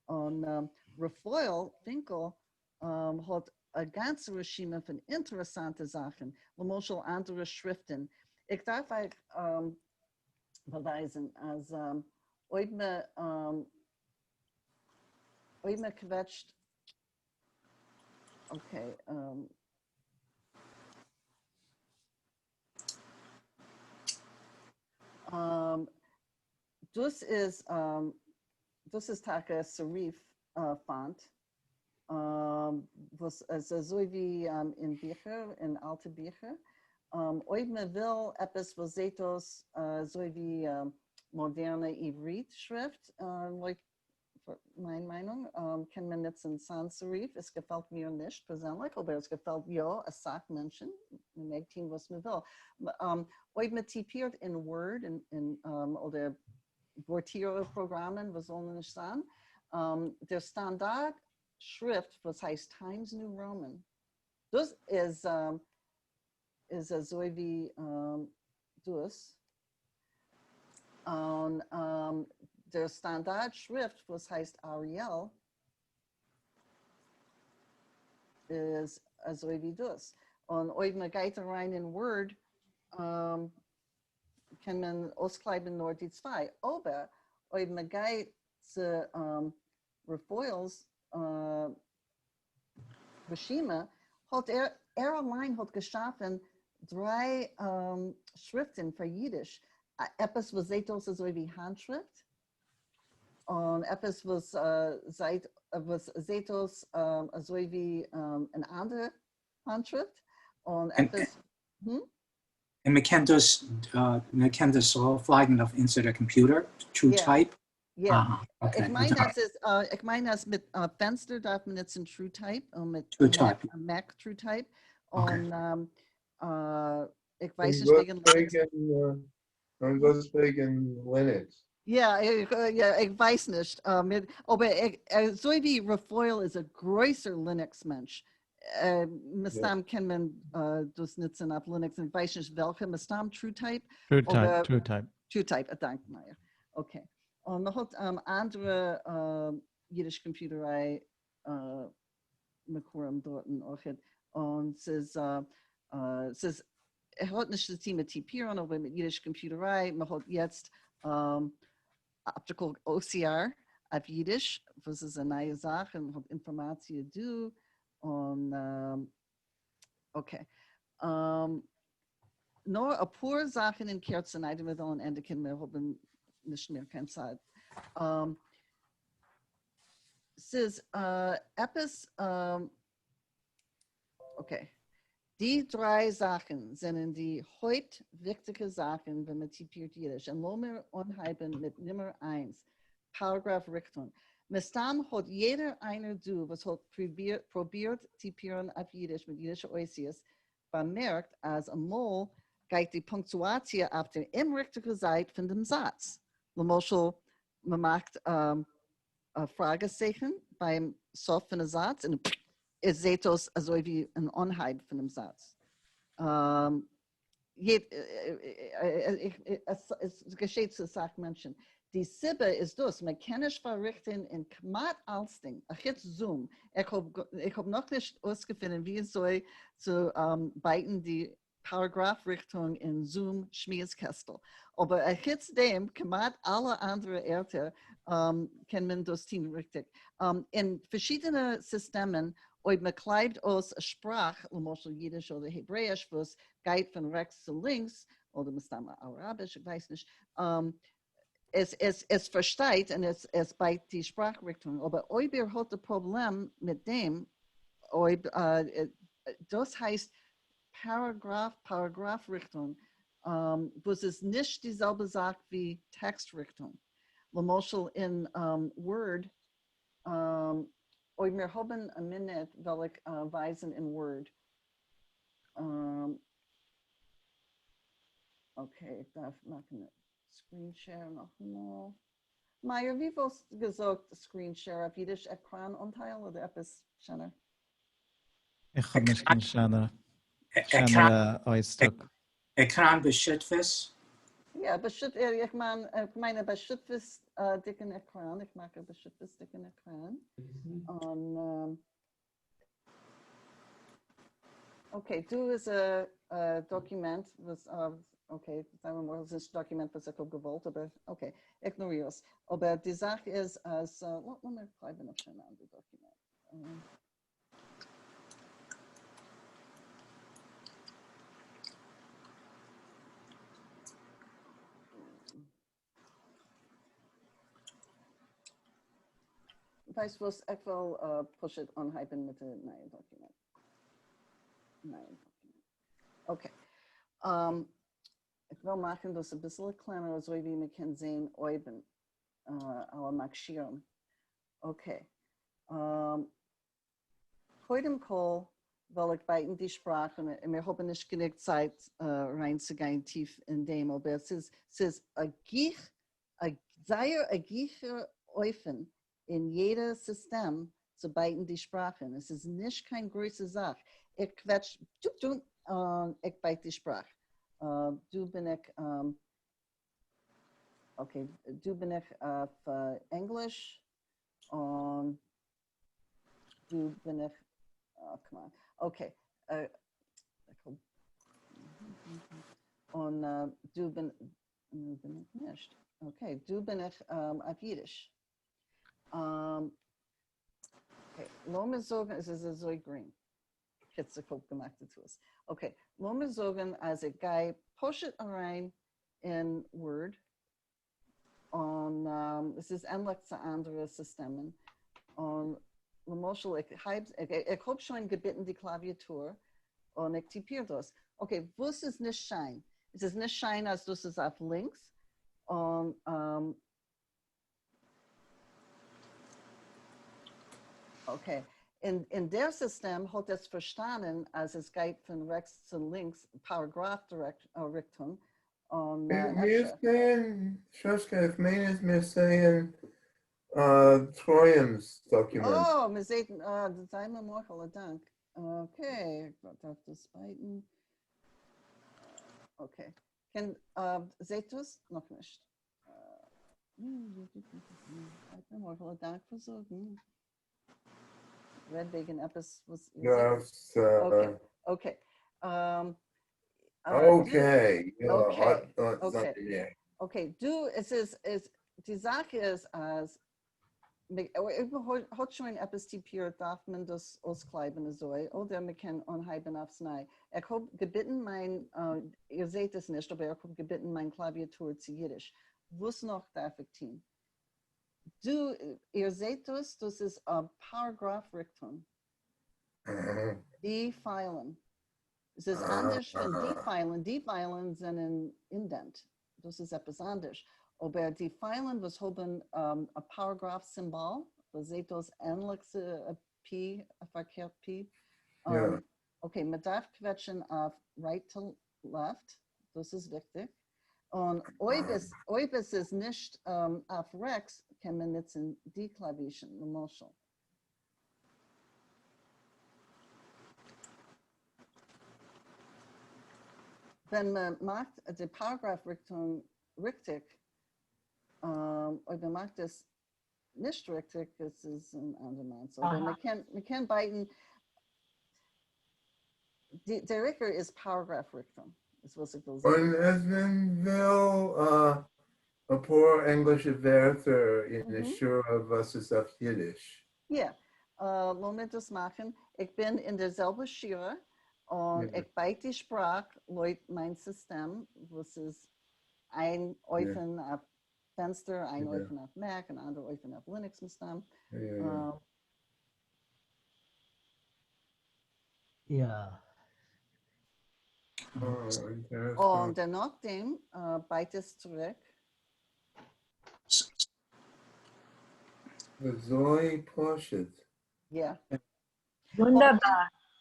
און רפאל פינקל האט א גאנצע רשימה פון אינטערעסאנטע זאכן, למשל אנדערע שריפטן. איך דארף אייך באווייזן אז אויב מען אויב מען קוועטשט, okay. דאס איז דאס איז טאקע serif font, וואס איז אזוי ווי אין ביכער, אין אלטע ביכער. אויב מען וויל עפעס וואס זעט אויס אזוי ווי מאדערנע עברית שריפט, לויט מיין מיינונג, קען מען נוצן sans serif. עס געפעלט מיר נישט פערזענליך, אבער עס געפעלט יא אסאך מענטשן. מען מעג טון וואס מען וויל. אויב מען טיפירט אין Word אדער ווארטירער פראגראמען וואס זאלן נישט זיין, דער סטאנדארט שריפט וואס הייסט Times New Roman, דאס איז איז אזוי ווי דאס, און דער סטאנדארט שריפט וואס הייסט Arial איז אזוי ווי דאס, און אויב מען גייט אריין אין Word קען מען אויסקלייבן נאר די צוויי, אבער אויב מען גייט צו רפאל'ס רשימה, האט ער, ער אליין האט געשאפן דריי שריפטן פאר אידיש, עפעס וואס זעט אויס אזוי ווי האנטשריפט, און עפעס וואס זייט וואס זעט אויס אזוי ווי אן אנדערע האנטשריפט, און עפעס. און מען קען דאס, מען קען דאס ארויפלייגן אויף אונזערע computer, TrueType? יא. איך מיין אז עס, איך מיין אז מיט פענסטער דארף מען נוצן TrueType און מיט Mac TrueType. און איך ווייס נישט וועגן Linux. און וואס וועגן Linux? יא, איך ווייס נישט. אבער אזוי ווי רפאל איז א גרויסער Linux מענטש, מסתם קען מען דאס נוצן אויף Linux, איך ווייס נישט וועלכע, מסתם TrueType. TrueType, TrueType. TrueType, א דאנק מאיר. Okay. און מען האט אנדערע אידיש קאמפיוטעריי מקורים דארטן אויכעט, און ס'איז ס'איז האט נישט צו טון מיט טיפירן אבער מיט אידיש קאמפיוטעריי, מען האט יעצט optical OCR אויף אידיש וואס איז א נייע זאך און מען האט אינפארמאציע דא, און okay. נאר אפאר זאכן אין קערצן איידער מיר וועלן ענדיגן, מיר האבן נישט מער קיין צייט. ס'איז עפעס, okay, די דריי זאכן זענען די הויפט וויכטיגע זאכן ווען מען טיפירט אידיש, און לאמיר אנהייבן מיט נומער איינס, פאראגראף ריכטונג. מסתם האט יעדער איינער דא וואס האט פרובירט טיפירן אויף אידיש מיט אידישע אותיות באמערקט אז אמאל גייט די פונקטואציע אויף די אומריכטיגע זייט פון דעם זאץ. למשל, מ'מאכט א פראגע צייכן ביים סוף פון א זאץ און עס זעט אויס אזוי ווי אן אנהייב פונעם זאץ. עס געשעט צו אסאך מענטשן. די סיבה איז דאס, מען קען נישט פארריכטן אין כמעט אלצדינג, אחוץ Zoom. איך האב נאכנישט אויסגעפונען וויאזוי צו בייטן די פאראגראף ריכטונג אין Zoom שמועס קעסטל. אבער אחוץ דעם, כמעט אלע אנדערע ערטער קען מען דאס טון ריכטיג. אין פארשידענע סיסטעמען, אויב מען קלייבט אויס א שפראך, למשל אידיש אדער העברעאיש, וואס גייט פון רעכטס צו לינקס, אדער מסתמא אראביש, איך ווייס נישט, עס פארשטייט און עס בייט די שפראך ריכטונג, אבער אויב איר האט א פראבלעם מיט דעם, אויב דאס הייסט פאראגראף, פאראגראף ריכטונג, וואס איז נישט די זעלבע זאך ווי טעקסט ריכטונג. למשל אין Word, אויב מיר האבן א מינוט וועל איך ווייזן אין Word. Okay, איך דארף מאכן א screen share נאכאמאל. מאיר, ווי וואלסטו געזאגט screen share אויף אידיש? עקראן אנטייל אדער עפעס שענער? איך האב נישט קיין שענערע אויסדרוק. עקראן בשותפות? יא, בשותפות, איך מיין, איך מיין א בשותפות'דיגן עקראן, איך מאך א בשותפות'דיגן עקראן. און okay, דא איז א דאקומענט וואס, okay, זאגן מיר מאל, עס איז נישט א דאקומענט וואס איך האב געוואלט, אבער okay, איגנאריר עס. אבער די זאך איז אז, לאמיר קלייבן אפשר אן אנדער דאקומענט. ווייסט וואס, איך וועל פשוט אנהייבן מיט א נייע דאקומענט. נייע דאקומענט. Okay. איך וועל מאכן דאס אביסל קלענער אזוי ווי מען קען זען אויבן אלע מכשירים. Okay. קודם כל וועל איך בייטן די שפראך און מיר האבן נישט גענוג צייט אריינצוגיין טיף אין דעם, אבער ס'איז ס'איז א גיך א זייער א גיכער אופן אין יעדע סיסטעם צו בייטן די שפראכן, עס איז נישט קיין גרויסע זאך, איך קוועטש טופ טופ און איך בייט די שפראך, דא בין איך okay דא בין איך אויף ענגליש און דא בין איך, come on, okay, און דא בין איך נישט, okay, דא בין איך אויף אידיש. Okay, לאמיר זאגן עס איז אזוי גרינג. חוץ איך האב געמאכט די טעות. Okay, לאמיר זאגן אז איך גיי פשוט אריין אין Word, און עס איז ענליך צו אנדערע סיסטעמען, און למשל איך הייב, איך האב שוין געביטן די קלאוויאטור, און איך טיפיר דאס. Okay, וואס איז נישט שיין? עס איז נישט שיין אז דאס איז אויף לינקס, און okay, אין אין דער סיסטעם האט עס פארשטאנען אז עס גייט פון רעכטס צו לינקס, פאראגראף ריכטונג, און מיר זעען, שושקע, איך מיין אז מיר זעען טרויעמס דאקומענט. אה, מען זעט, זיי מיר מוחל, א דאנק. okay, איך דארף דאס בייטן. okay, קען, זעט דאס? נאכנישט. זיי מיר מוחל, א דאנק פאר זאגן. רעד וועגן עפעס וואס איר זעט. okay, okay. okay, יא, okay, okay, דא עס איז, די זאך איז אז אויב מען האט שוין עפעס טיפירט דארף מען דאס אויסקלייבן אזוי, אדער מען קען אנהייבן אויפס ניי. איך האב געביטן מיין, איר זעט עס נישט אבער איך האב געביטן מיין קלאוויאטור צו אידיש. וואס נאך דארף איך טון? דא, איר זעט דאס? דאס איז א פאראגראף ריכטונג. די פיילן. עס איז אנדערש פון די פיילן, די פיילן זענען indent, דאס איז עפעס אנדערש, אבער די פיילן וואס האבן א פאראגראף סימבאל, וואס זעט אויס ענליך צו א P, א פארקערט P, okay, מען דארף קוועטשן אויף right to left, דאס איז וויכטיג, און אויב עס אויב עס איז נישט אויף רעכטס קען מען נוצן די קלאווישן, למשל. ווען מען מאכט די פאראגראף ריכטונג ריכטיג, אויב מען מאכט עס נישט ריכטיג, עס איז אן אנדער מעשה, אבער מען קען מען קען בייטן, דער עיקר איז פאראגראף ריכטונג, איז וואס איך וויל זאגן. און אז מען וויל אפאר ענגלישע ווערטער אין די שורה וואס איז אויף אידיש. יא, לאמיר דאס מאכן, איך בין אין דער זעלבער שורה, און איך בייט די שפראך לויט מיין סיסטעם, וואס איז איין אופן אויף פענסטער, איין אופן אויף Mac, אן אנדער אופן אויף Linux מסתם. יא. און דערנאכדעם בייט עס צוריק. אזוי פשוט. יא. וואונדערבאר.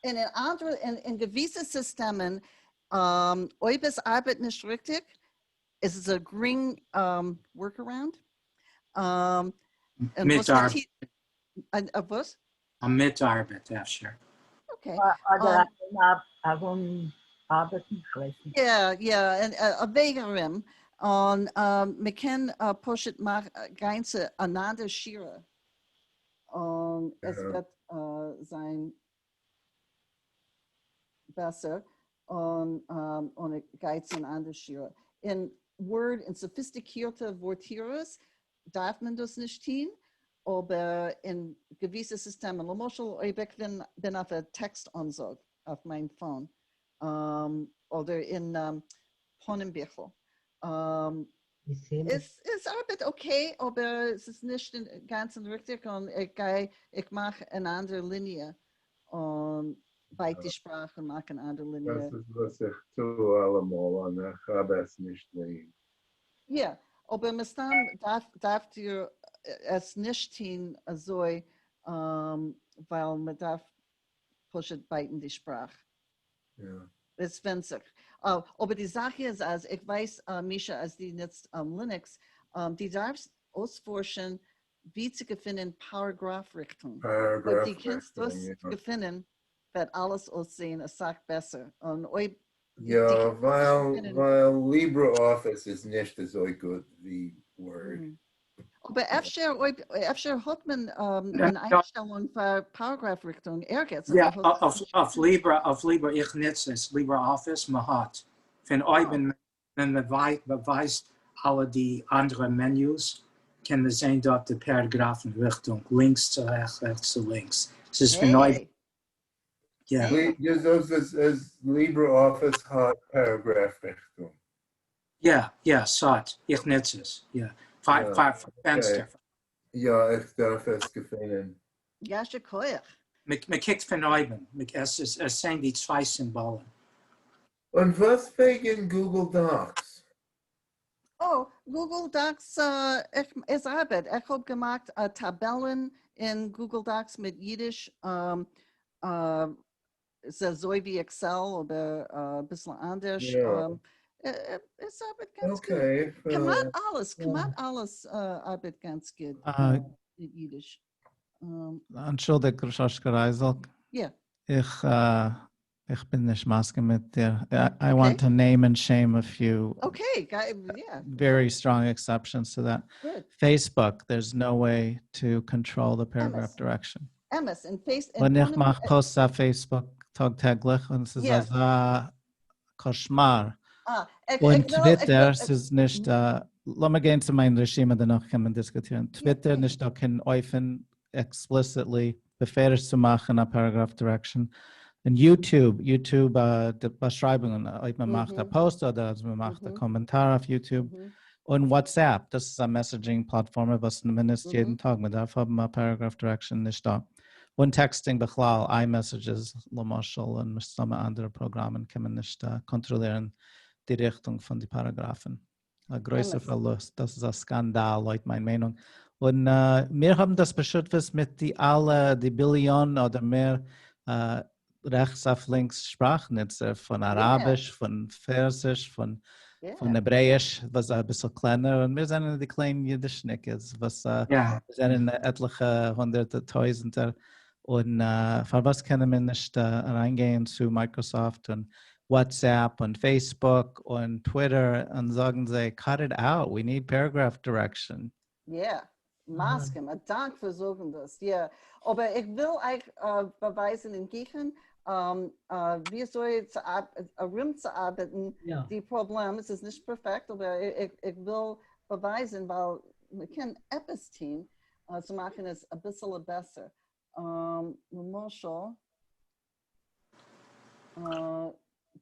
און אין אנדערע, אין געוויסע סיסטעמען, אויב עס ארבעט נישט ריכטיג, איז עס א גרינג workaround. וואס? א מיטארבעט אפשר. okay. אדער ארום ארבעטן, כ'ווייס נישט. יא, יא, א וועג ארום. און מ'קען פשוט גיין צו אן אנדער שורה און עס וועט זיין בעסער און און גייט צו אן אנדער שורה. אין Word אין סאפיסטיקירטע ווארטירערס דארף מען דאס נישט טוהן, אבער אין געוויסע סיסטעמען, למשל אויב איך בין אויף א טעקסט אנזאג אויף מיין phone, אדער אין פנים ביכל, עס עס ארבעט okay אבער עס איז נישט אינגאנצן ריכטיג און איך גיי איך מאך אן אנדערע ליניע און בייט די שפראך און מאך אן אנדערע ליניע. דאס איז וואס איך טו אלעמאל און איך האב עס נישט ליב. יא, אבער מסתם דארפט איר עס נישט טוהן אזוי ווייל מען דארף פשוט בייטן די שפראך. עס ווענדט זיך. אבער די זאך איז אז איך ווייס מישא אז די נוצט Linux, די דארפסט אויספארשן ווי צו געפינען פאראגראף ריכטונג. אויב די קענסט דאס געפינען וועט אלעס אויסזעהן אסאך בעסער. און אויב יא, ווייל ווייל LibreOffice איז נישט אזוי גוט ווי Word. אבער אפשר אויב אפשר האט מען אן איינשטעלונג פאר פאראגראף ריכטונג ערגעץ. יא, אויף Libre, אויף Libre, איך נוץ עס, LibreOffice, מ'האט פון אויבן ווען מ'ווייזט אלע די אנדערע מעניוס קען מען זעהן דארט די פאראגראפן ריכטונג, לינקס צו רעכטס, רעכטס צו לינקס, ס'איז פון אויבן. דו זאגסט אז LibreOffice האט פאראגראף ריכטונג? יא, יא, ס'האט, איך נוץ עס, יא, פאר פענסטער. יא, איך דארף עס געפינען. יישר כח. מ'קוקט פון אויבן, עס זענען די צוויי סימבאלן. און וואָס וועגן Google Docs? Oh, Google Docs, איך, עס אַרבעט. איך האָב געמאַכט טאַבעלן אין Google Docs מיט ייִדיש. עס איז אַזוי ווי Excel, אָבער אַ ביסל אַנדערש. עס אַרבעט גאַנץ גוט. כּמעט אַלעס, כּמעט אַלעס אַרבעט גאַנץ גוט מיט ייִדיש. אַנטשולדיקט, שושקע רייזל. יא. איך איך בין נישט מסכים מיט דיר. I want to name and shame a few okay, יא. very strong exceptions to that. Facebook, there's no way to control the paragraph direction. אמת, און Face און איך מאך posts אויף Facebook טאג טעגליך און ס'איז אזא קאשמאר. און Twitter, ס'איז נישט, לאמיר גיין צו מיין רשימה דערנאך קען מען דיסקוטירן. Twitter נישטא קיין אופן explicitly בפירוש צו מאכן א paragraph direction. און YouTube, YouTube די באשרייבונגען אויב מען מאכט א post אדער אז מען מאכט א קאמענטאר אויף YouTube. און WhatsApp, דאס איז א messaging פלאטפארמע וואס מען נוצט יעדן טאג, מען דארף האבן א paragraph direction, נישטא. און texting בכלל, iMessages למשל און מסתמא אנדערע פראגראמען קען מען נישט קאנטראלירן די ריכטונג פון די פאראגראפן. א גרויסע פארלוסט, דאס איז א סקאנדאל לויט מיין מיינונג, און מיר האבן דאס בשותפות מיט די אלע די ביליאן אדער מער רעכטס אויף לינקס שפראך נוצער, פון אראביש, פון פערסיש, פון העברעיש וואס איז אביסל קלענער, און מיר זענען די קליין אידישניקעס וואס זענען עטליכע הונדערטער טויזענטער, און פארוואס קענען מיר נישט אריינגיין צו Microsoft און WhatsApp און Facebook און Twitter און זאגן זיי cut it out, we need paragraph direction. יא, מסכים, א דאנק פאר זאגן דאס, יא, אבער איך וויל אייך באווייזן אין גיכן וויאזוי ארומצוארבעטן די פראבלעם, עס איז נישט פערפעקט אבער איך וויל באווייזן ווייל מען קען עפעס טוהן צו מאכן עס אביסעלע בעסער. למשל,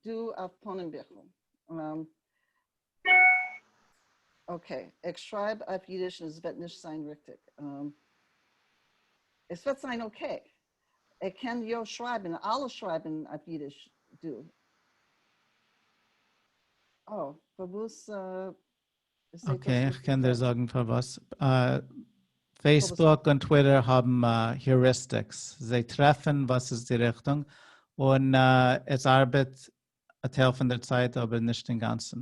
דא אויף פנים ביכל. okay, איך שרייב אויף אידיש און עס וועט נישט זיין ריכטיג. עס וועט זיין okay. איך קען יא שרייבן, אלע שרייבן אויף אידיש דא. אה, פארוואס okay, איך קען דיר זאגן פארוואס. Facebook און Twitter האבן heuristics, זיי טרעפן וואס איז די ריכטונג, און עס ארבעט א טייל פון דער צייט אבער נישט אינגאנצן.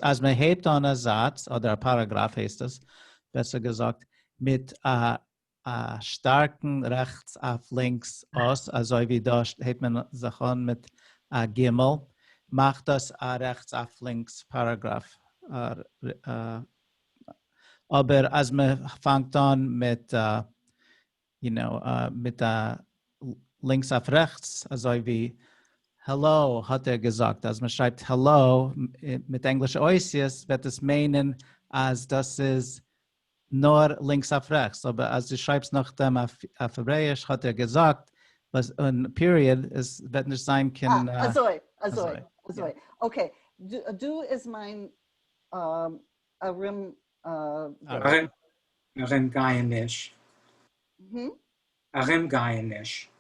אז מען הייבט אן א זאץ, אדער א פאראגראף הייסט עס, בעסער געזאגט, מיט א שטארקן רעכטס אויף לינקס אות, אזוי ווי דא הייבט מען זיך אן מיט א גימל, מאכט דאס א רעכטס אויף לינקס פאראגראף. אבער אז מען פאנגט אן מיט you know, מיט א לינקס אויף רעכטס, אזוי ווי העלא האט ער געזאגט, אז מען שרייבט העלא מיט ענגלישע אותיות וועט עס מיינען אז דאס איז נאר לינקס אויף רעכטס, אבער אז דו שרייבסט נאכדעם אויף העברעיש האט ער געזאגט, וואס און period, עס וועט נישט זיין קיין. אה, אזוי, אזוי, אזוי, okay, דא איז מיין ארום. ארומגייעניש. ארומגייעניש.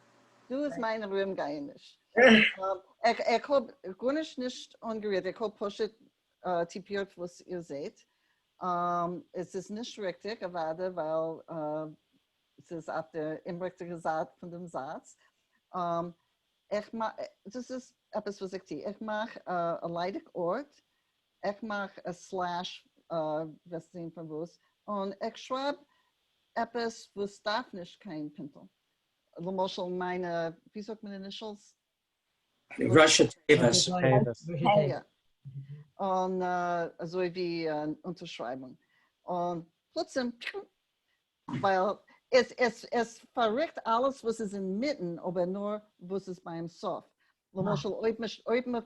דא איז מיין ארומגייעניש. איך האב גארנישט נישט אנגערירט, איך האב פשוט טיפירט וואס איר זעהט. עס איז נישט ריכטיג אוודאי ווייל עס איז אויף די אומריכטיגע זייט פון דעם זאץ. איך מאך, דאס איז עפעס וואס איך טו, איך מאך א ליידיג ארט, איך מאך א slash, וועסט זעהן פארוואס, און איך שרייב עפעס וואס דארף נישט קיין פינטל. למשל מיינע, ווי זאגט מען initials? ראשי תיבות. יא. און אזוי ווי אן אונטערשרייבונג. און פלוצים, ווייל עס עס עס פארריקט אלעס וואס איז אינמיטן אבער נאר וואס איז ביים סוף. למשל אויב מען אויב מען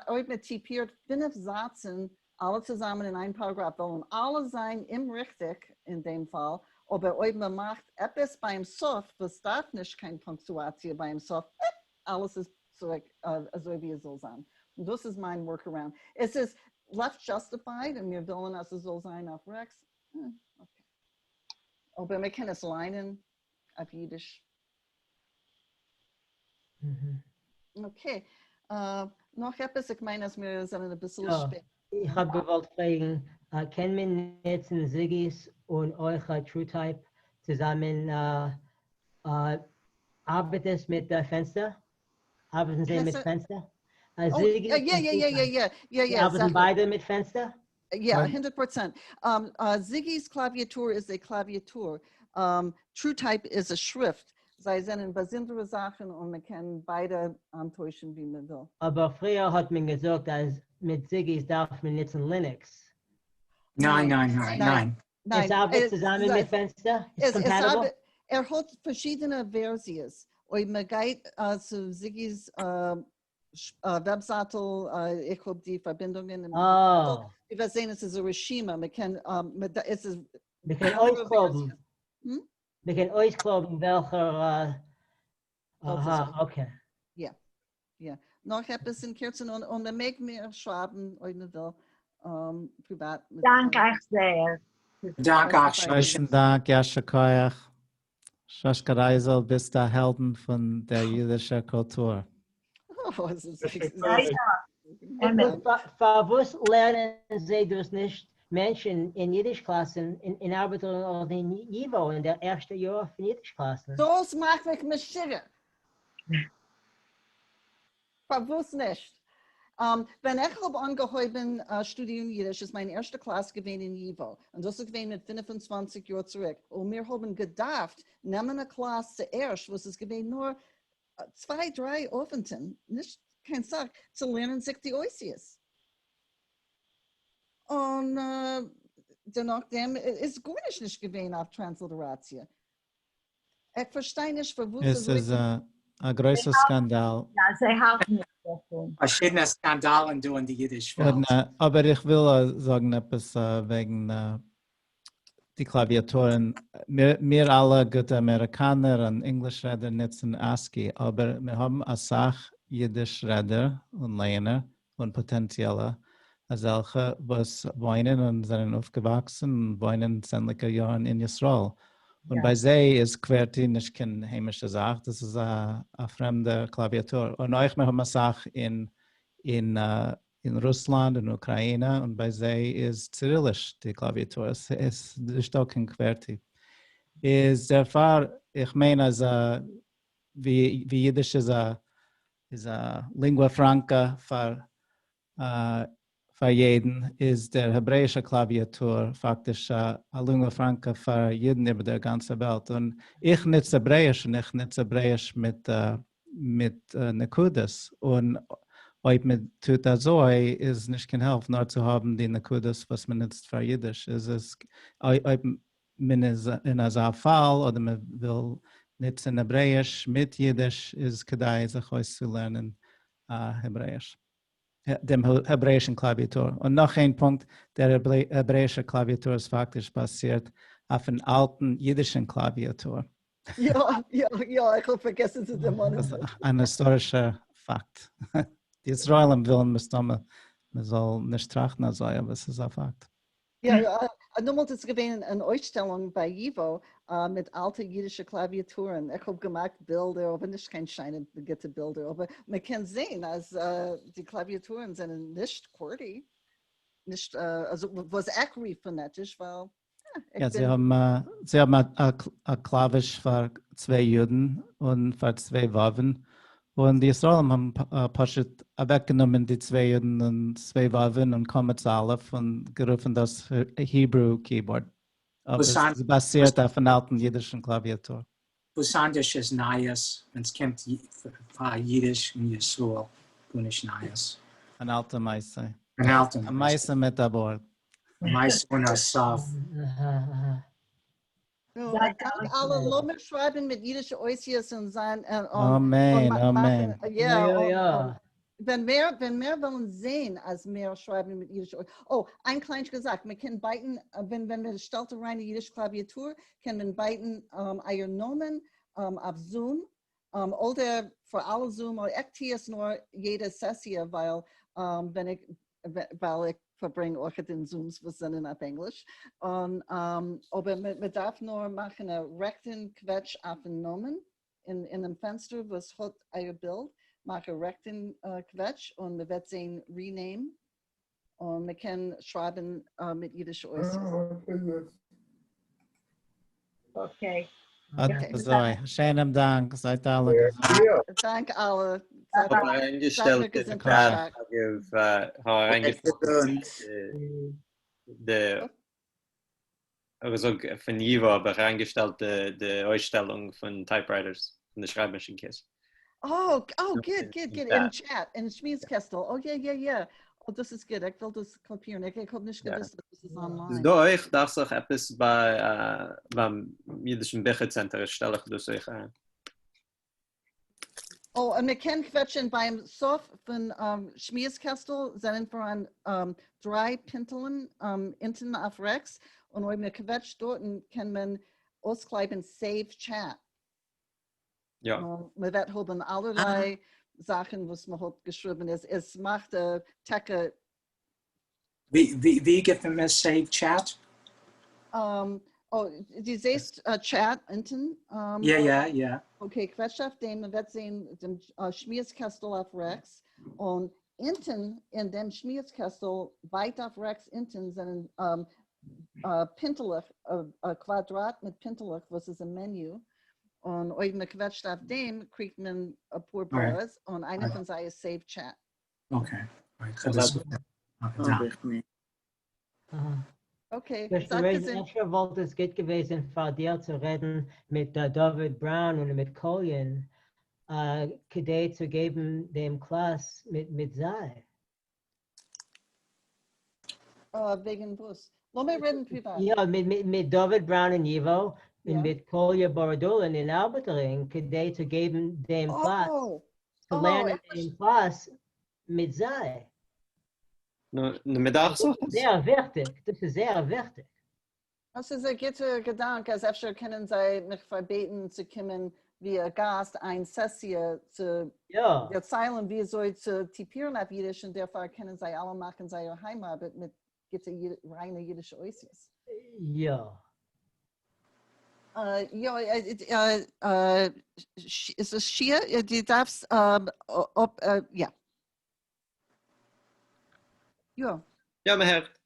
אויב מען טיפירט פינף זאצן אלע צוזאמען אין איין פאראגראף וועלן אלע זיין אומריכטיג אין דעם פאל, אבער אויב מען מאכט עפעס ביים סוף וואס דארף נישט קיין פונקטואציע ביים סוף, אלעס איז צוריק אזוי ווי עס זאל זיין. און דאס איז מיין workaround. עס איז left justified און מיר ווילן אז עס זאל זיין אויף רעכטס. okay. אבער מען קען עס ליינען אויף אידיש. okay. נאָך עפּעס? איך מיין, אַז מיר זענען אַ ביסל יאָ. שפּעט. איך האָב געוואָלט פֿרעגן, קען מען ניצן Ziggy's און אויך TrueType צוזאַמען? אַרבעט עס מיט פֿענצטער? אַרבעטן זיי מיט פֿענצטער? Oh, Ziggy's yeah, און yeah, yeah, yeah, TrueType. yeah, אַרבעטן זיכער. ביידע מיט פֿענצטער? Yeah, Right. 100%. Ziggy's קלאַוויאַטור איז אַ קלאַוויאַטור. TrueType איז אַ שריפֿט. זיי זענען באַזונדערע זאַכן און מע קען ביידע אָנטוישן, ווי מע וויל. אָבער פֿריִער האָט מען געזאָגט, אַז מיט Ziggy's דאַרף מען ניצן Linux. ניין, ניין, ניין, ניין. ניין. עס אַרבעט צוזאַמען מיט פֿענצטער? איז עס compatible? אַרבעט, ער האָט פֿאַרשיידענע ווערסיעס. אויב מע גייט צו Ziggy's וועבזײַטל, איך האָב די פֿאַרבינדונגען. Oh. איר וועט זען, עס איז אַ רשימה. מע קען, עס איז מע קען אַנדערע אויסקלויבן. ווערסיעס. מע קען אויסקלויבן וועלכער. דאָס איז אַהאַ, okay. יאָ. נאָך עפּעס אין קורצן און מע מעג מיר שרײַבן, אויב מע וויל, פּריוואַט. דאַנק אײַך זייער. דאַנק אײַך. גרויסן דאַנק, יישר כּוח. שושקע רייזל, ביסט אַ העלדין פֿון דער ייִדישער קולטור. Oh, עס איז אמת. פֿאַר וואָס לערנען זיי דאָס נישט מענטשן אין ייִדיש־קלאַסן, אין אַרבעטער אָדער אין ייִוואָ אין דער ערשטער יאָר פֿון ייִדיש־קלאַסן? דאָס מאַכט מיך משוגע. פֿאַר וואָס נישט? ווען איך האָב אָנגעהויבן שטודירן ייִדיש, איז מײַן ערשטע קלאַס געווען אין ייִוואָ. און דאָס איז געווען מיט 25 יאָר צוריק. און מיר האָבן געדאַרפֿט נעמען אַ קלאַס צוערשט, וואָס איז געווען נאָר צוויי, דרײַ אָוונטן, נישט קיין סך, צו לערנען זיך די אותיות. און דערנאָך דעם איז גאָרנישט נישט געווען אויף טראַנסליטעראַציע. איך פֿאַרשטיי נישט, פֿאַר וואָס עס איז אַ גרויסער סקאַנדאַל. יאָ, זיי האַלטן נישט דערפֿון. פֿאַרשיידענע סקאַנדאַלן דאָ אין די ייִדיש־וועלט. און, אָבער איך וויל זאָגן עפּעס וועגן די קלאַוויאַטורן. מיר אַלע גוטע אַמעריקאַנער און ענגליש־רעדער ניצן ASCII, אָבער מיר האָבן אַ סך ייִדיש־רעדער און לייענער און פּאָטענציעלע אַזעלכע, וואָס וואוינען און זענען אויפֿגעוואַקסן און וואוינען צענדליקער יאָרן אין ישׂראל. און בײַ זיי איז QWERTY נישט קיין היימישע זאַך, דאָס איז אַ פֿרעמדע קלאַוויאַטור. און אויך מיר האָבן אַ סך אין רוסלאַנד און אוקראַיִנע, און בײַ זיי איז ציריליש די קלאַוויאַטור, עס איז נישטאָ קיין QWERTY. איז דערפֿאַר, איך מיין, אַז ווי ייִדיש איז אַ lingua franca פֿאַר יעדן, איז דער העברעיִשער קלאַוויאַטור פֿאַקטיש אַ lingua franca פֿאַר ייִדן איבער דער גאַנצער וועלט. און איך ניץ העברעיִש און איך ניץ העברעיִש מיט נקודות. און אויב מען טוט אַזוי, איז נישט קיין הילף נאָר צו האָבן די נקודות, וואָס מען ניצט פֿאַר ייִדיש. איז עס, אויב מען איז אין אַזאַ פֿאַל אָדער מען וויל ניצן העברעיִש מיט ייִדיש, איז כּדאַי זיך אויסצולערנען העברעיִש, דעם העברעיִשן קלאַוויאַטור. און נאָך איין פּונקט, דער העברעיִשער קלאַוויאַטור איז פֿאַקטיש באַזירט אויפֿן אַלטן ייִדישן קלאַוויאַטור. יאָ, איך האָב פֿאַרגעסן צו דערמאָנען. דאָס איז אַן היסטאָרישער פֿאַקט. די ישׂראלים ווילן מסתּמא, מען זאָל נישט טראַכטן אַזוי, אָבער עס איז אַ פֿאַקט. יאָ, דעמאָלט איז געווען אַן אויסשטעלונג בײַ ייִוואָ מיט אַלטע ייִדישע קלאַוויאַטורן. איך האָב געמאַכט בילדער, אָבער נישט קיין שיינע, גוטע בילדער. אָבער מע קען זען, אַז די קלאַוויאַטורן זענען נישט QWERTY. נישט, אַלזאָ, וואָס איך רוף פֿאָנעטיש, ווײַל איך יאָ, זיי האָבן אַ קלאַוויש פֿאַר צוויי יודן און פֿאַר צוויי וואָוון. און די ישׂראלים האָבן פּשוט אַוועקגענומען די צוויי יודן און צוויי וואָוון און קמץ אַלף און גערופֿן דאָס Hebrew keyboard. אָבער עס איז באַזירט אויפֿן אַלטן ייִדישן קלאַוויאַטור. וואָס אַנדערש איז נײַעס, ווען עס קומט פֿאַר ייִדיש אין ישׂראל, גאָרנישט נײַעס. אַן אַלטע מעשׂה. אַן אַלטע אַ מעשׂה מיט אַ באָרד. אַ מעשׂה אָן אַ סוף. נו, אַ דאַנק אַלע. לאָמיר שרײַבן מיט ייִדישע אותיות און זײַן אָמן, אָמן. יאָ, ווען מיר וועלן זען, אַז מיר שרײַבן מיט ייִדישע אותיות. Oh, איין קליינטשיקע זאַך. מע קען בײַטן, ווען מען שטעלט אַרײַן אַ ייִדיש קלאַוויאַטור, קען מען בײַטן אײַער נאָמען אויף Zoom אָדער פֿאַר אַלע Zoom, אָדער איך טו עס נאָר יעדע סעסיע, ווײַל איך פֿאַרברענג אויך אין Zooms, וואָס זענען אויף ענגליש. און, אָבער מע דאַרף נאָר מאַכן אַ רעכטן קוועטש אויפֿן נאָמען אין דעם פֿענצטער, וואָס האָט אײַער בילד. מאך א רעכטן קוועטש און מען וועט זען rename און מען קען שרייבן מיט אידישע אותיות. Okay. אט אזוי. א שענעם דאנק, זייט אלע געזונט. דאנק אלע. האב אריינגעשטעלט אין chat, אגב, האב אריינגעשטעלט די, איך זאג פון ייווא האב איך אריינגעשטעלט די אויסשטעלונג פון typewriters, פון די שרייב-מאשינקעס. Oh, oh, גוט, גוט, גוט, אין chat, אין שמועס קעסטל, oh yeah, yeah, yeah, oh דאס איז גוט, איך וויל דאס קאפירן, איך האב נישט געוואוסט אז דאס איז online. איז דא אויך, דאכט זיך עפעס ביי ביים אידישן ביכער צענטער, שטעל איך דאס אויך אריין. Oh, און מען קען קוועטשען ביים סוף פון שמועס קעסטל זענען פאראן דריי פינטעלן אונטן אויף רעכטס, און אויב מען קוועטשט דארטן קען מען אויסקלייבן save chat. יא. מען וועט האבן אלערליי זאכן וואס מען האט געשריבן, עס מאכט טאקע. ווי געפינט מען save chat? Oh, דו זעסט chat אונטן? יא יא יא. Okay, קוועטש אויף דעם, מען וועט זען דעם שמועס קעסטל אויף רעכטס, און אונטן אין דעם שמועס קעסטל, ווייט אויף רעכטס אונטן זענען פינטעלעך, א קוואדראט מיט פינטעלעך וואס איז א menu, און אויב מען קוועטשט אויף דעם קריגט מען אפאר ברירות, און איינע פון זיי איז save chat. Okay. Okay, אפשר וואלט עס גוט געוועזן פאר דיר צו רעדן מיט דוד בראון און מיט קאליען כדי צו געבן דעם קלאס מיט זיי. וועגן וואס? לאמיר רעדן פריוואט. יא, מיט דוד בראון און ייווא, און מיט קאליע באראדולין אין ארבעטער רינג, כדי צו געבן דעם קלאס, צו לערנען דעם קלאס מיט זיי. נו, מען דארף זיך. זייער וויכטיג, דאס איז זייער וויכטיג. דאס איז א גוטער געדאנק אז אפשר קענען זיי מיך פארבעטן צו קומען ווי א גאסט איין סעסיע צו דערציילן ווי אזוי צו טיפירן אויף אידיש און דערפאר קענען זיי אלע מאכן זייער היימארבעט מיט גוטע ריינע אידישע אותיות. יא. יא, איז עס שיע? דו דארפסט אפ, יא. יא. יא, מען הערט.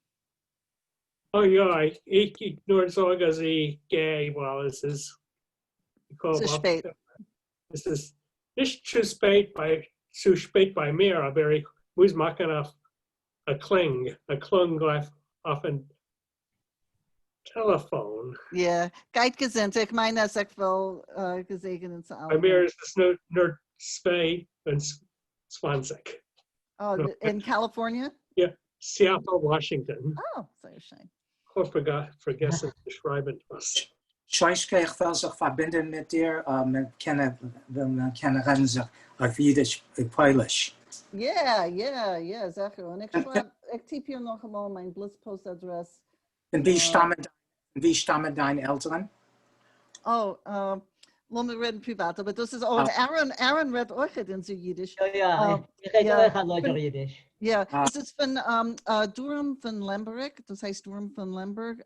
אוי יא, איך נאר זאג אז איך גיי ווייל עס איז צו שפעט. עס איז נישט צו שפעט ביי צו שפעט ביי מיר אבער איך מוז מאכן א קלינג א קלונג אויפן טעלעפאן. יא, גייט געזונט, איך מיין אז איך וועל געזעגענען צו אלעמען. ביי מיר איז עס נאר 22. אה, אין קאליפארניע? יא, סיאטעל וואשינגטאן. אה, זייער שיין. כ'האב פארגעסן צו שרייבן דאס. שוישקע איך וועל זיך פארבינדען מיט דיר, מען קען מען קען רעדן זיך אויף אידיש אויף פויליש. יא יא יא זיכער, און איך שרייב איך טיפיר נאכאמאל מיין בליץ פאסט אדרעס. פון ווי שטאמען פון ווי שטאמען דיין עלטערן? Oh, לאמיר רעדן פריוואט, אבער דאס איז און אהרן, אהרן רעדט אויכעט אונזער אידיש. יא יא, איך רעד אויך א לאדזשער אידיש. יא, עס איז פון דרום פון לעמבעריק, דאס הייסט דרום פון לעמבערג,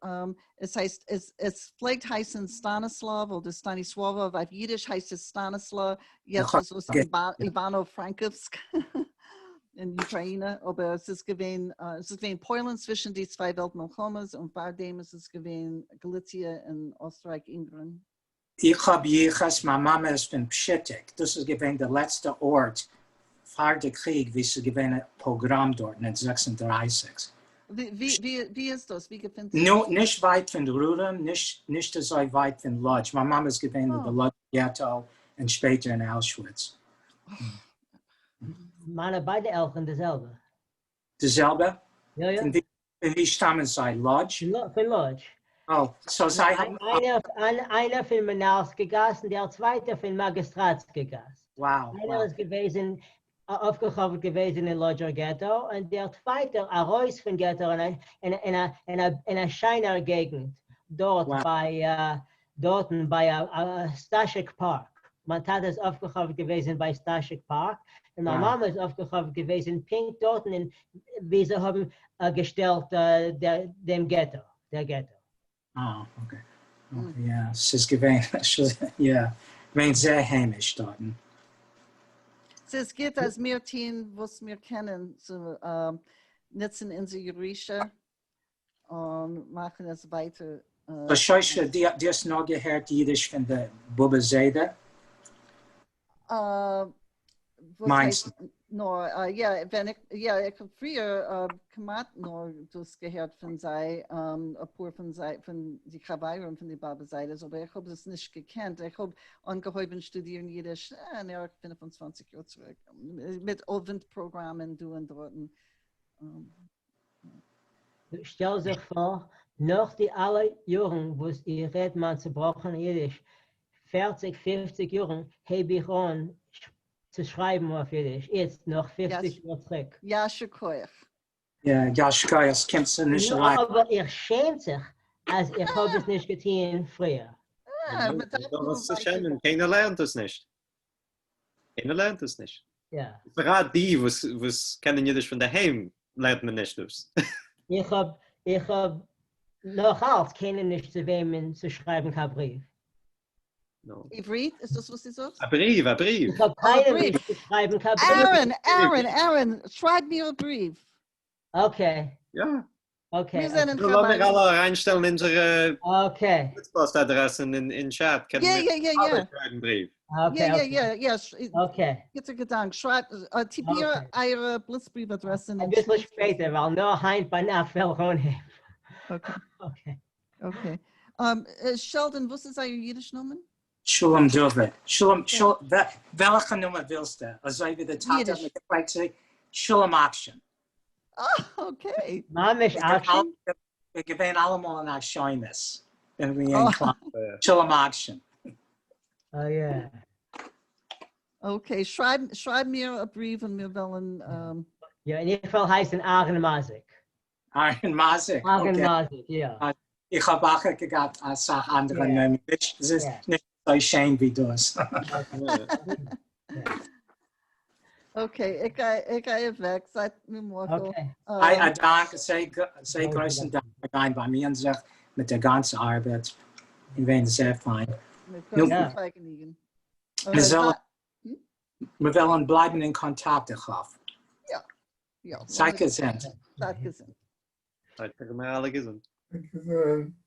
עס הייסט, עס פלעגט הייסן סטאניסלאוו אדער סטאניסוואווא, אויף אידיש הייסט עס סטאניסלא, יעצט איז עס איוואנא פראנקיווסק אין אוקראינע, אבער עס איז געווען, עס איז געווען פוילן צווישן די צוויי וועלט מלחמות, און פארדעם איז עס געווען גאליציע און אוסטרייך אונגארן. איך האב יחוס, מיין מאמע איז פון פשיטיק, דאס איז געווען די לעצטע ארט פאר די קריג ווי ס'איז געווען א פאגראם דארטן אין 36. ווי איז דאס? ווי געפינט זיך? נו, נישט ווייט פון רודעם, נישט אזוי ווייט פון לאדזש, מיין מאמע איז געווען אין די לאדזש געטא און שפעטער אין אוישוויץ. מיינע ביידע עלטערן די זעלבע. די זעלבע? יא יא. פון ווי שטאמען זיי? לאדזש? פון לאדזש. אה, so זיי האבן. איינער פון מנארסקע גאס און דער צווייטער פון מאגיסטראטסקע גאס. Wow. איינער איז געוועזן אויפגעכאוועט געוועזן אין לאדזשער געטא, און דער צווייטער ארויס פון געטא אין א שיינער געגנט דארט ביי דארטן ביי סטאשיק פארק. מיין טאטע איז אויפגעכאוועט געוועזן ביי סטאשיק פארק, און מיין מאמע איז אויפגעכאוועט געוועזן פונקט דארטן אין ווי זיי האבן געשטעלט דעם געטא, דער געטא. אה, okay. יא, ס'איז געווען, יא, געווען זייער היימיש דארטן. ס'איז גוט אז מיר טוען וואס מיר קענען צו נוצן אונזער ירושה און מאכן עס ווייטער. שושי, דו האסט נאר געהערט אידיש פון די באבע זיידע? מיינסט? נאר, יא, ווען איך, יא, איך האב פריער כמעט נאר דאס געהערט פון זיי, אפאר פון זיי, פון די חברים פון די באבע זיידעס, אבער איך האב עס נישט געקענט, איך האב אנגעהויבן שטודירן אידיש אן ערך 25 יאר צוריק, מיט אווענט פראגראמען דא און דארטן. שטעל זיך פאר, נאך די אלע יארן וואס איך רעד מיין צובראכענע אידיש, פערציג פופציג יארן, הייב איך אן צו שרייבן אויף אידיש, איצט נאך פופציג יאר צוריק. יישר כח. יא, יישר כח, עס קומט צו נישט אריין. אבער איך שעם זיך אז איך האב עס נישט געטוען פריער. וואס צו שעמען, קיינער לערנט עס נישט. קיינער לערנט עס נישט. בפרט די וואס וואס קענען אידיש פון דערהיים לערנט מען נישט דאס. איך האב איך האב נאך אלץ קיינעם נישט צו וועמען צו שרייבן קיין בריוו. עברית? איז דאס וואס דו זאגסט? א בריוו, א בריוו. איך האב קיינעם נישט צו שרייבן קיין בריוו. אהרן, אהרן, אהרן, שרייב מיר א בריוו. Okay. יא. Okay. מיר זענען חברים. לאמיר אלע אריינשטעלן אונזערע Okay. פאסט אדרעסן אין טשעט, קענען מיר אלע שרייבן בריוו. Okay. יא, יא, יא, יא. Okay. גוטער געדאנק. שרייב, טיפיר אייערע בליצבריוו אדרעסן אין אביסל שפעטער, ווייל נאר היינט ביינאכט וועל איך אנהייבן. Okay. Okay. Okay. שעלדאן, וואס איז אייער אידיש נאמען? שלום דוד. שלום, וועלכע נאמען ווילסטו? אזוי ווי די טאטע האט מיר געפרעגט צו שלום אקשן. אה, okay. ממש אקשן? איך געווען אלעמאל אין עקשנות. ווען מיר אין קלאס. שלום אקשן. אה יא. Okay, שרייב שרייב מיר א בריוו און מיר וועלן. יא, און איך וועל הייסן אהרן מזיק. אהרן מזיק, okay. אהרן מזיק, יא. איך האב אויך געהאט אסאך אנדערע נעמען, נישט ס'איז נישט אזוי שיין ווי דאס. Okay, איך גיי איך גיי אוועק, זייט מיר מוחל. א דאנק, זייער גרויסן דאנק פאר דיין באמיען זיך מיט דער גאנצע ארבעט, געווען זייער פיין. מיט גרויסן פארגעניגן. מיר וועלן בלייבן אין קאנטאקט, איך האף. יא. יא. זייט געזונט. זייט געזונט. זייט מיר אלע געזונט. געזונט.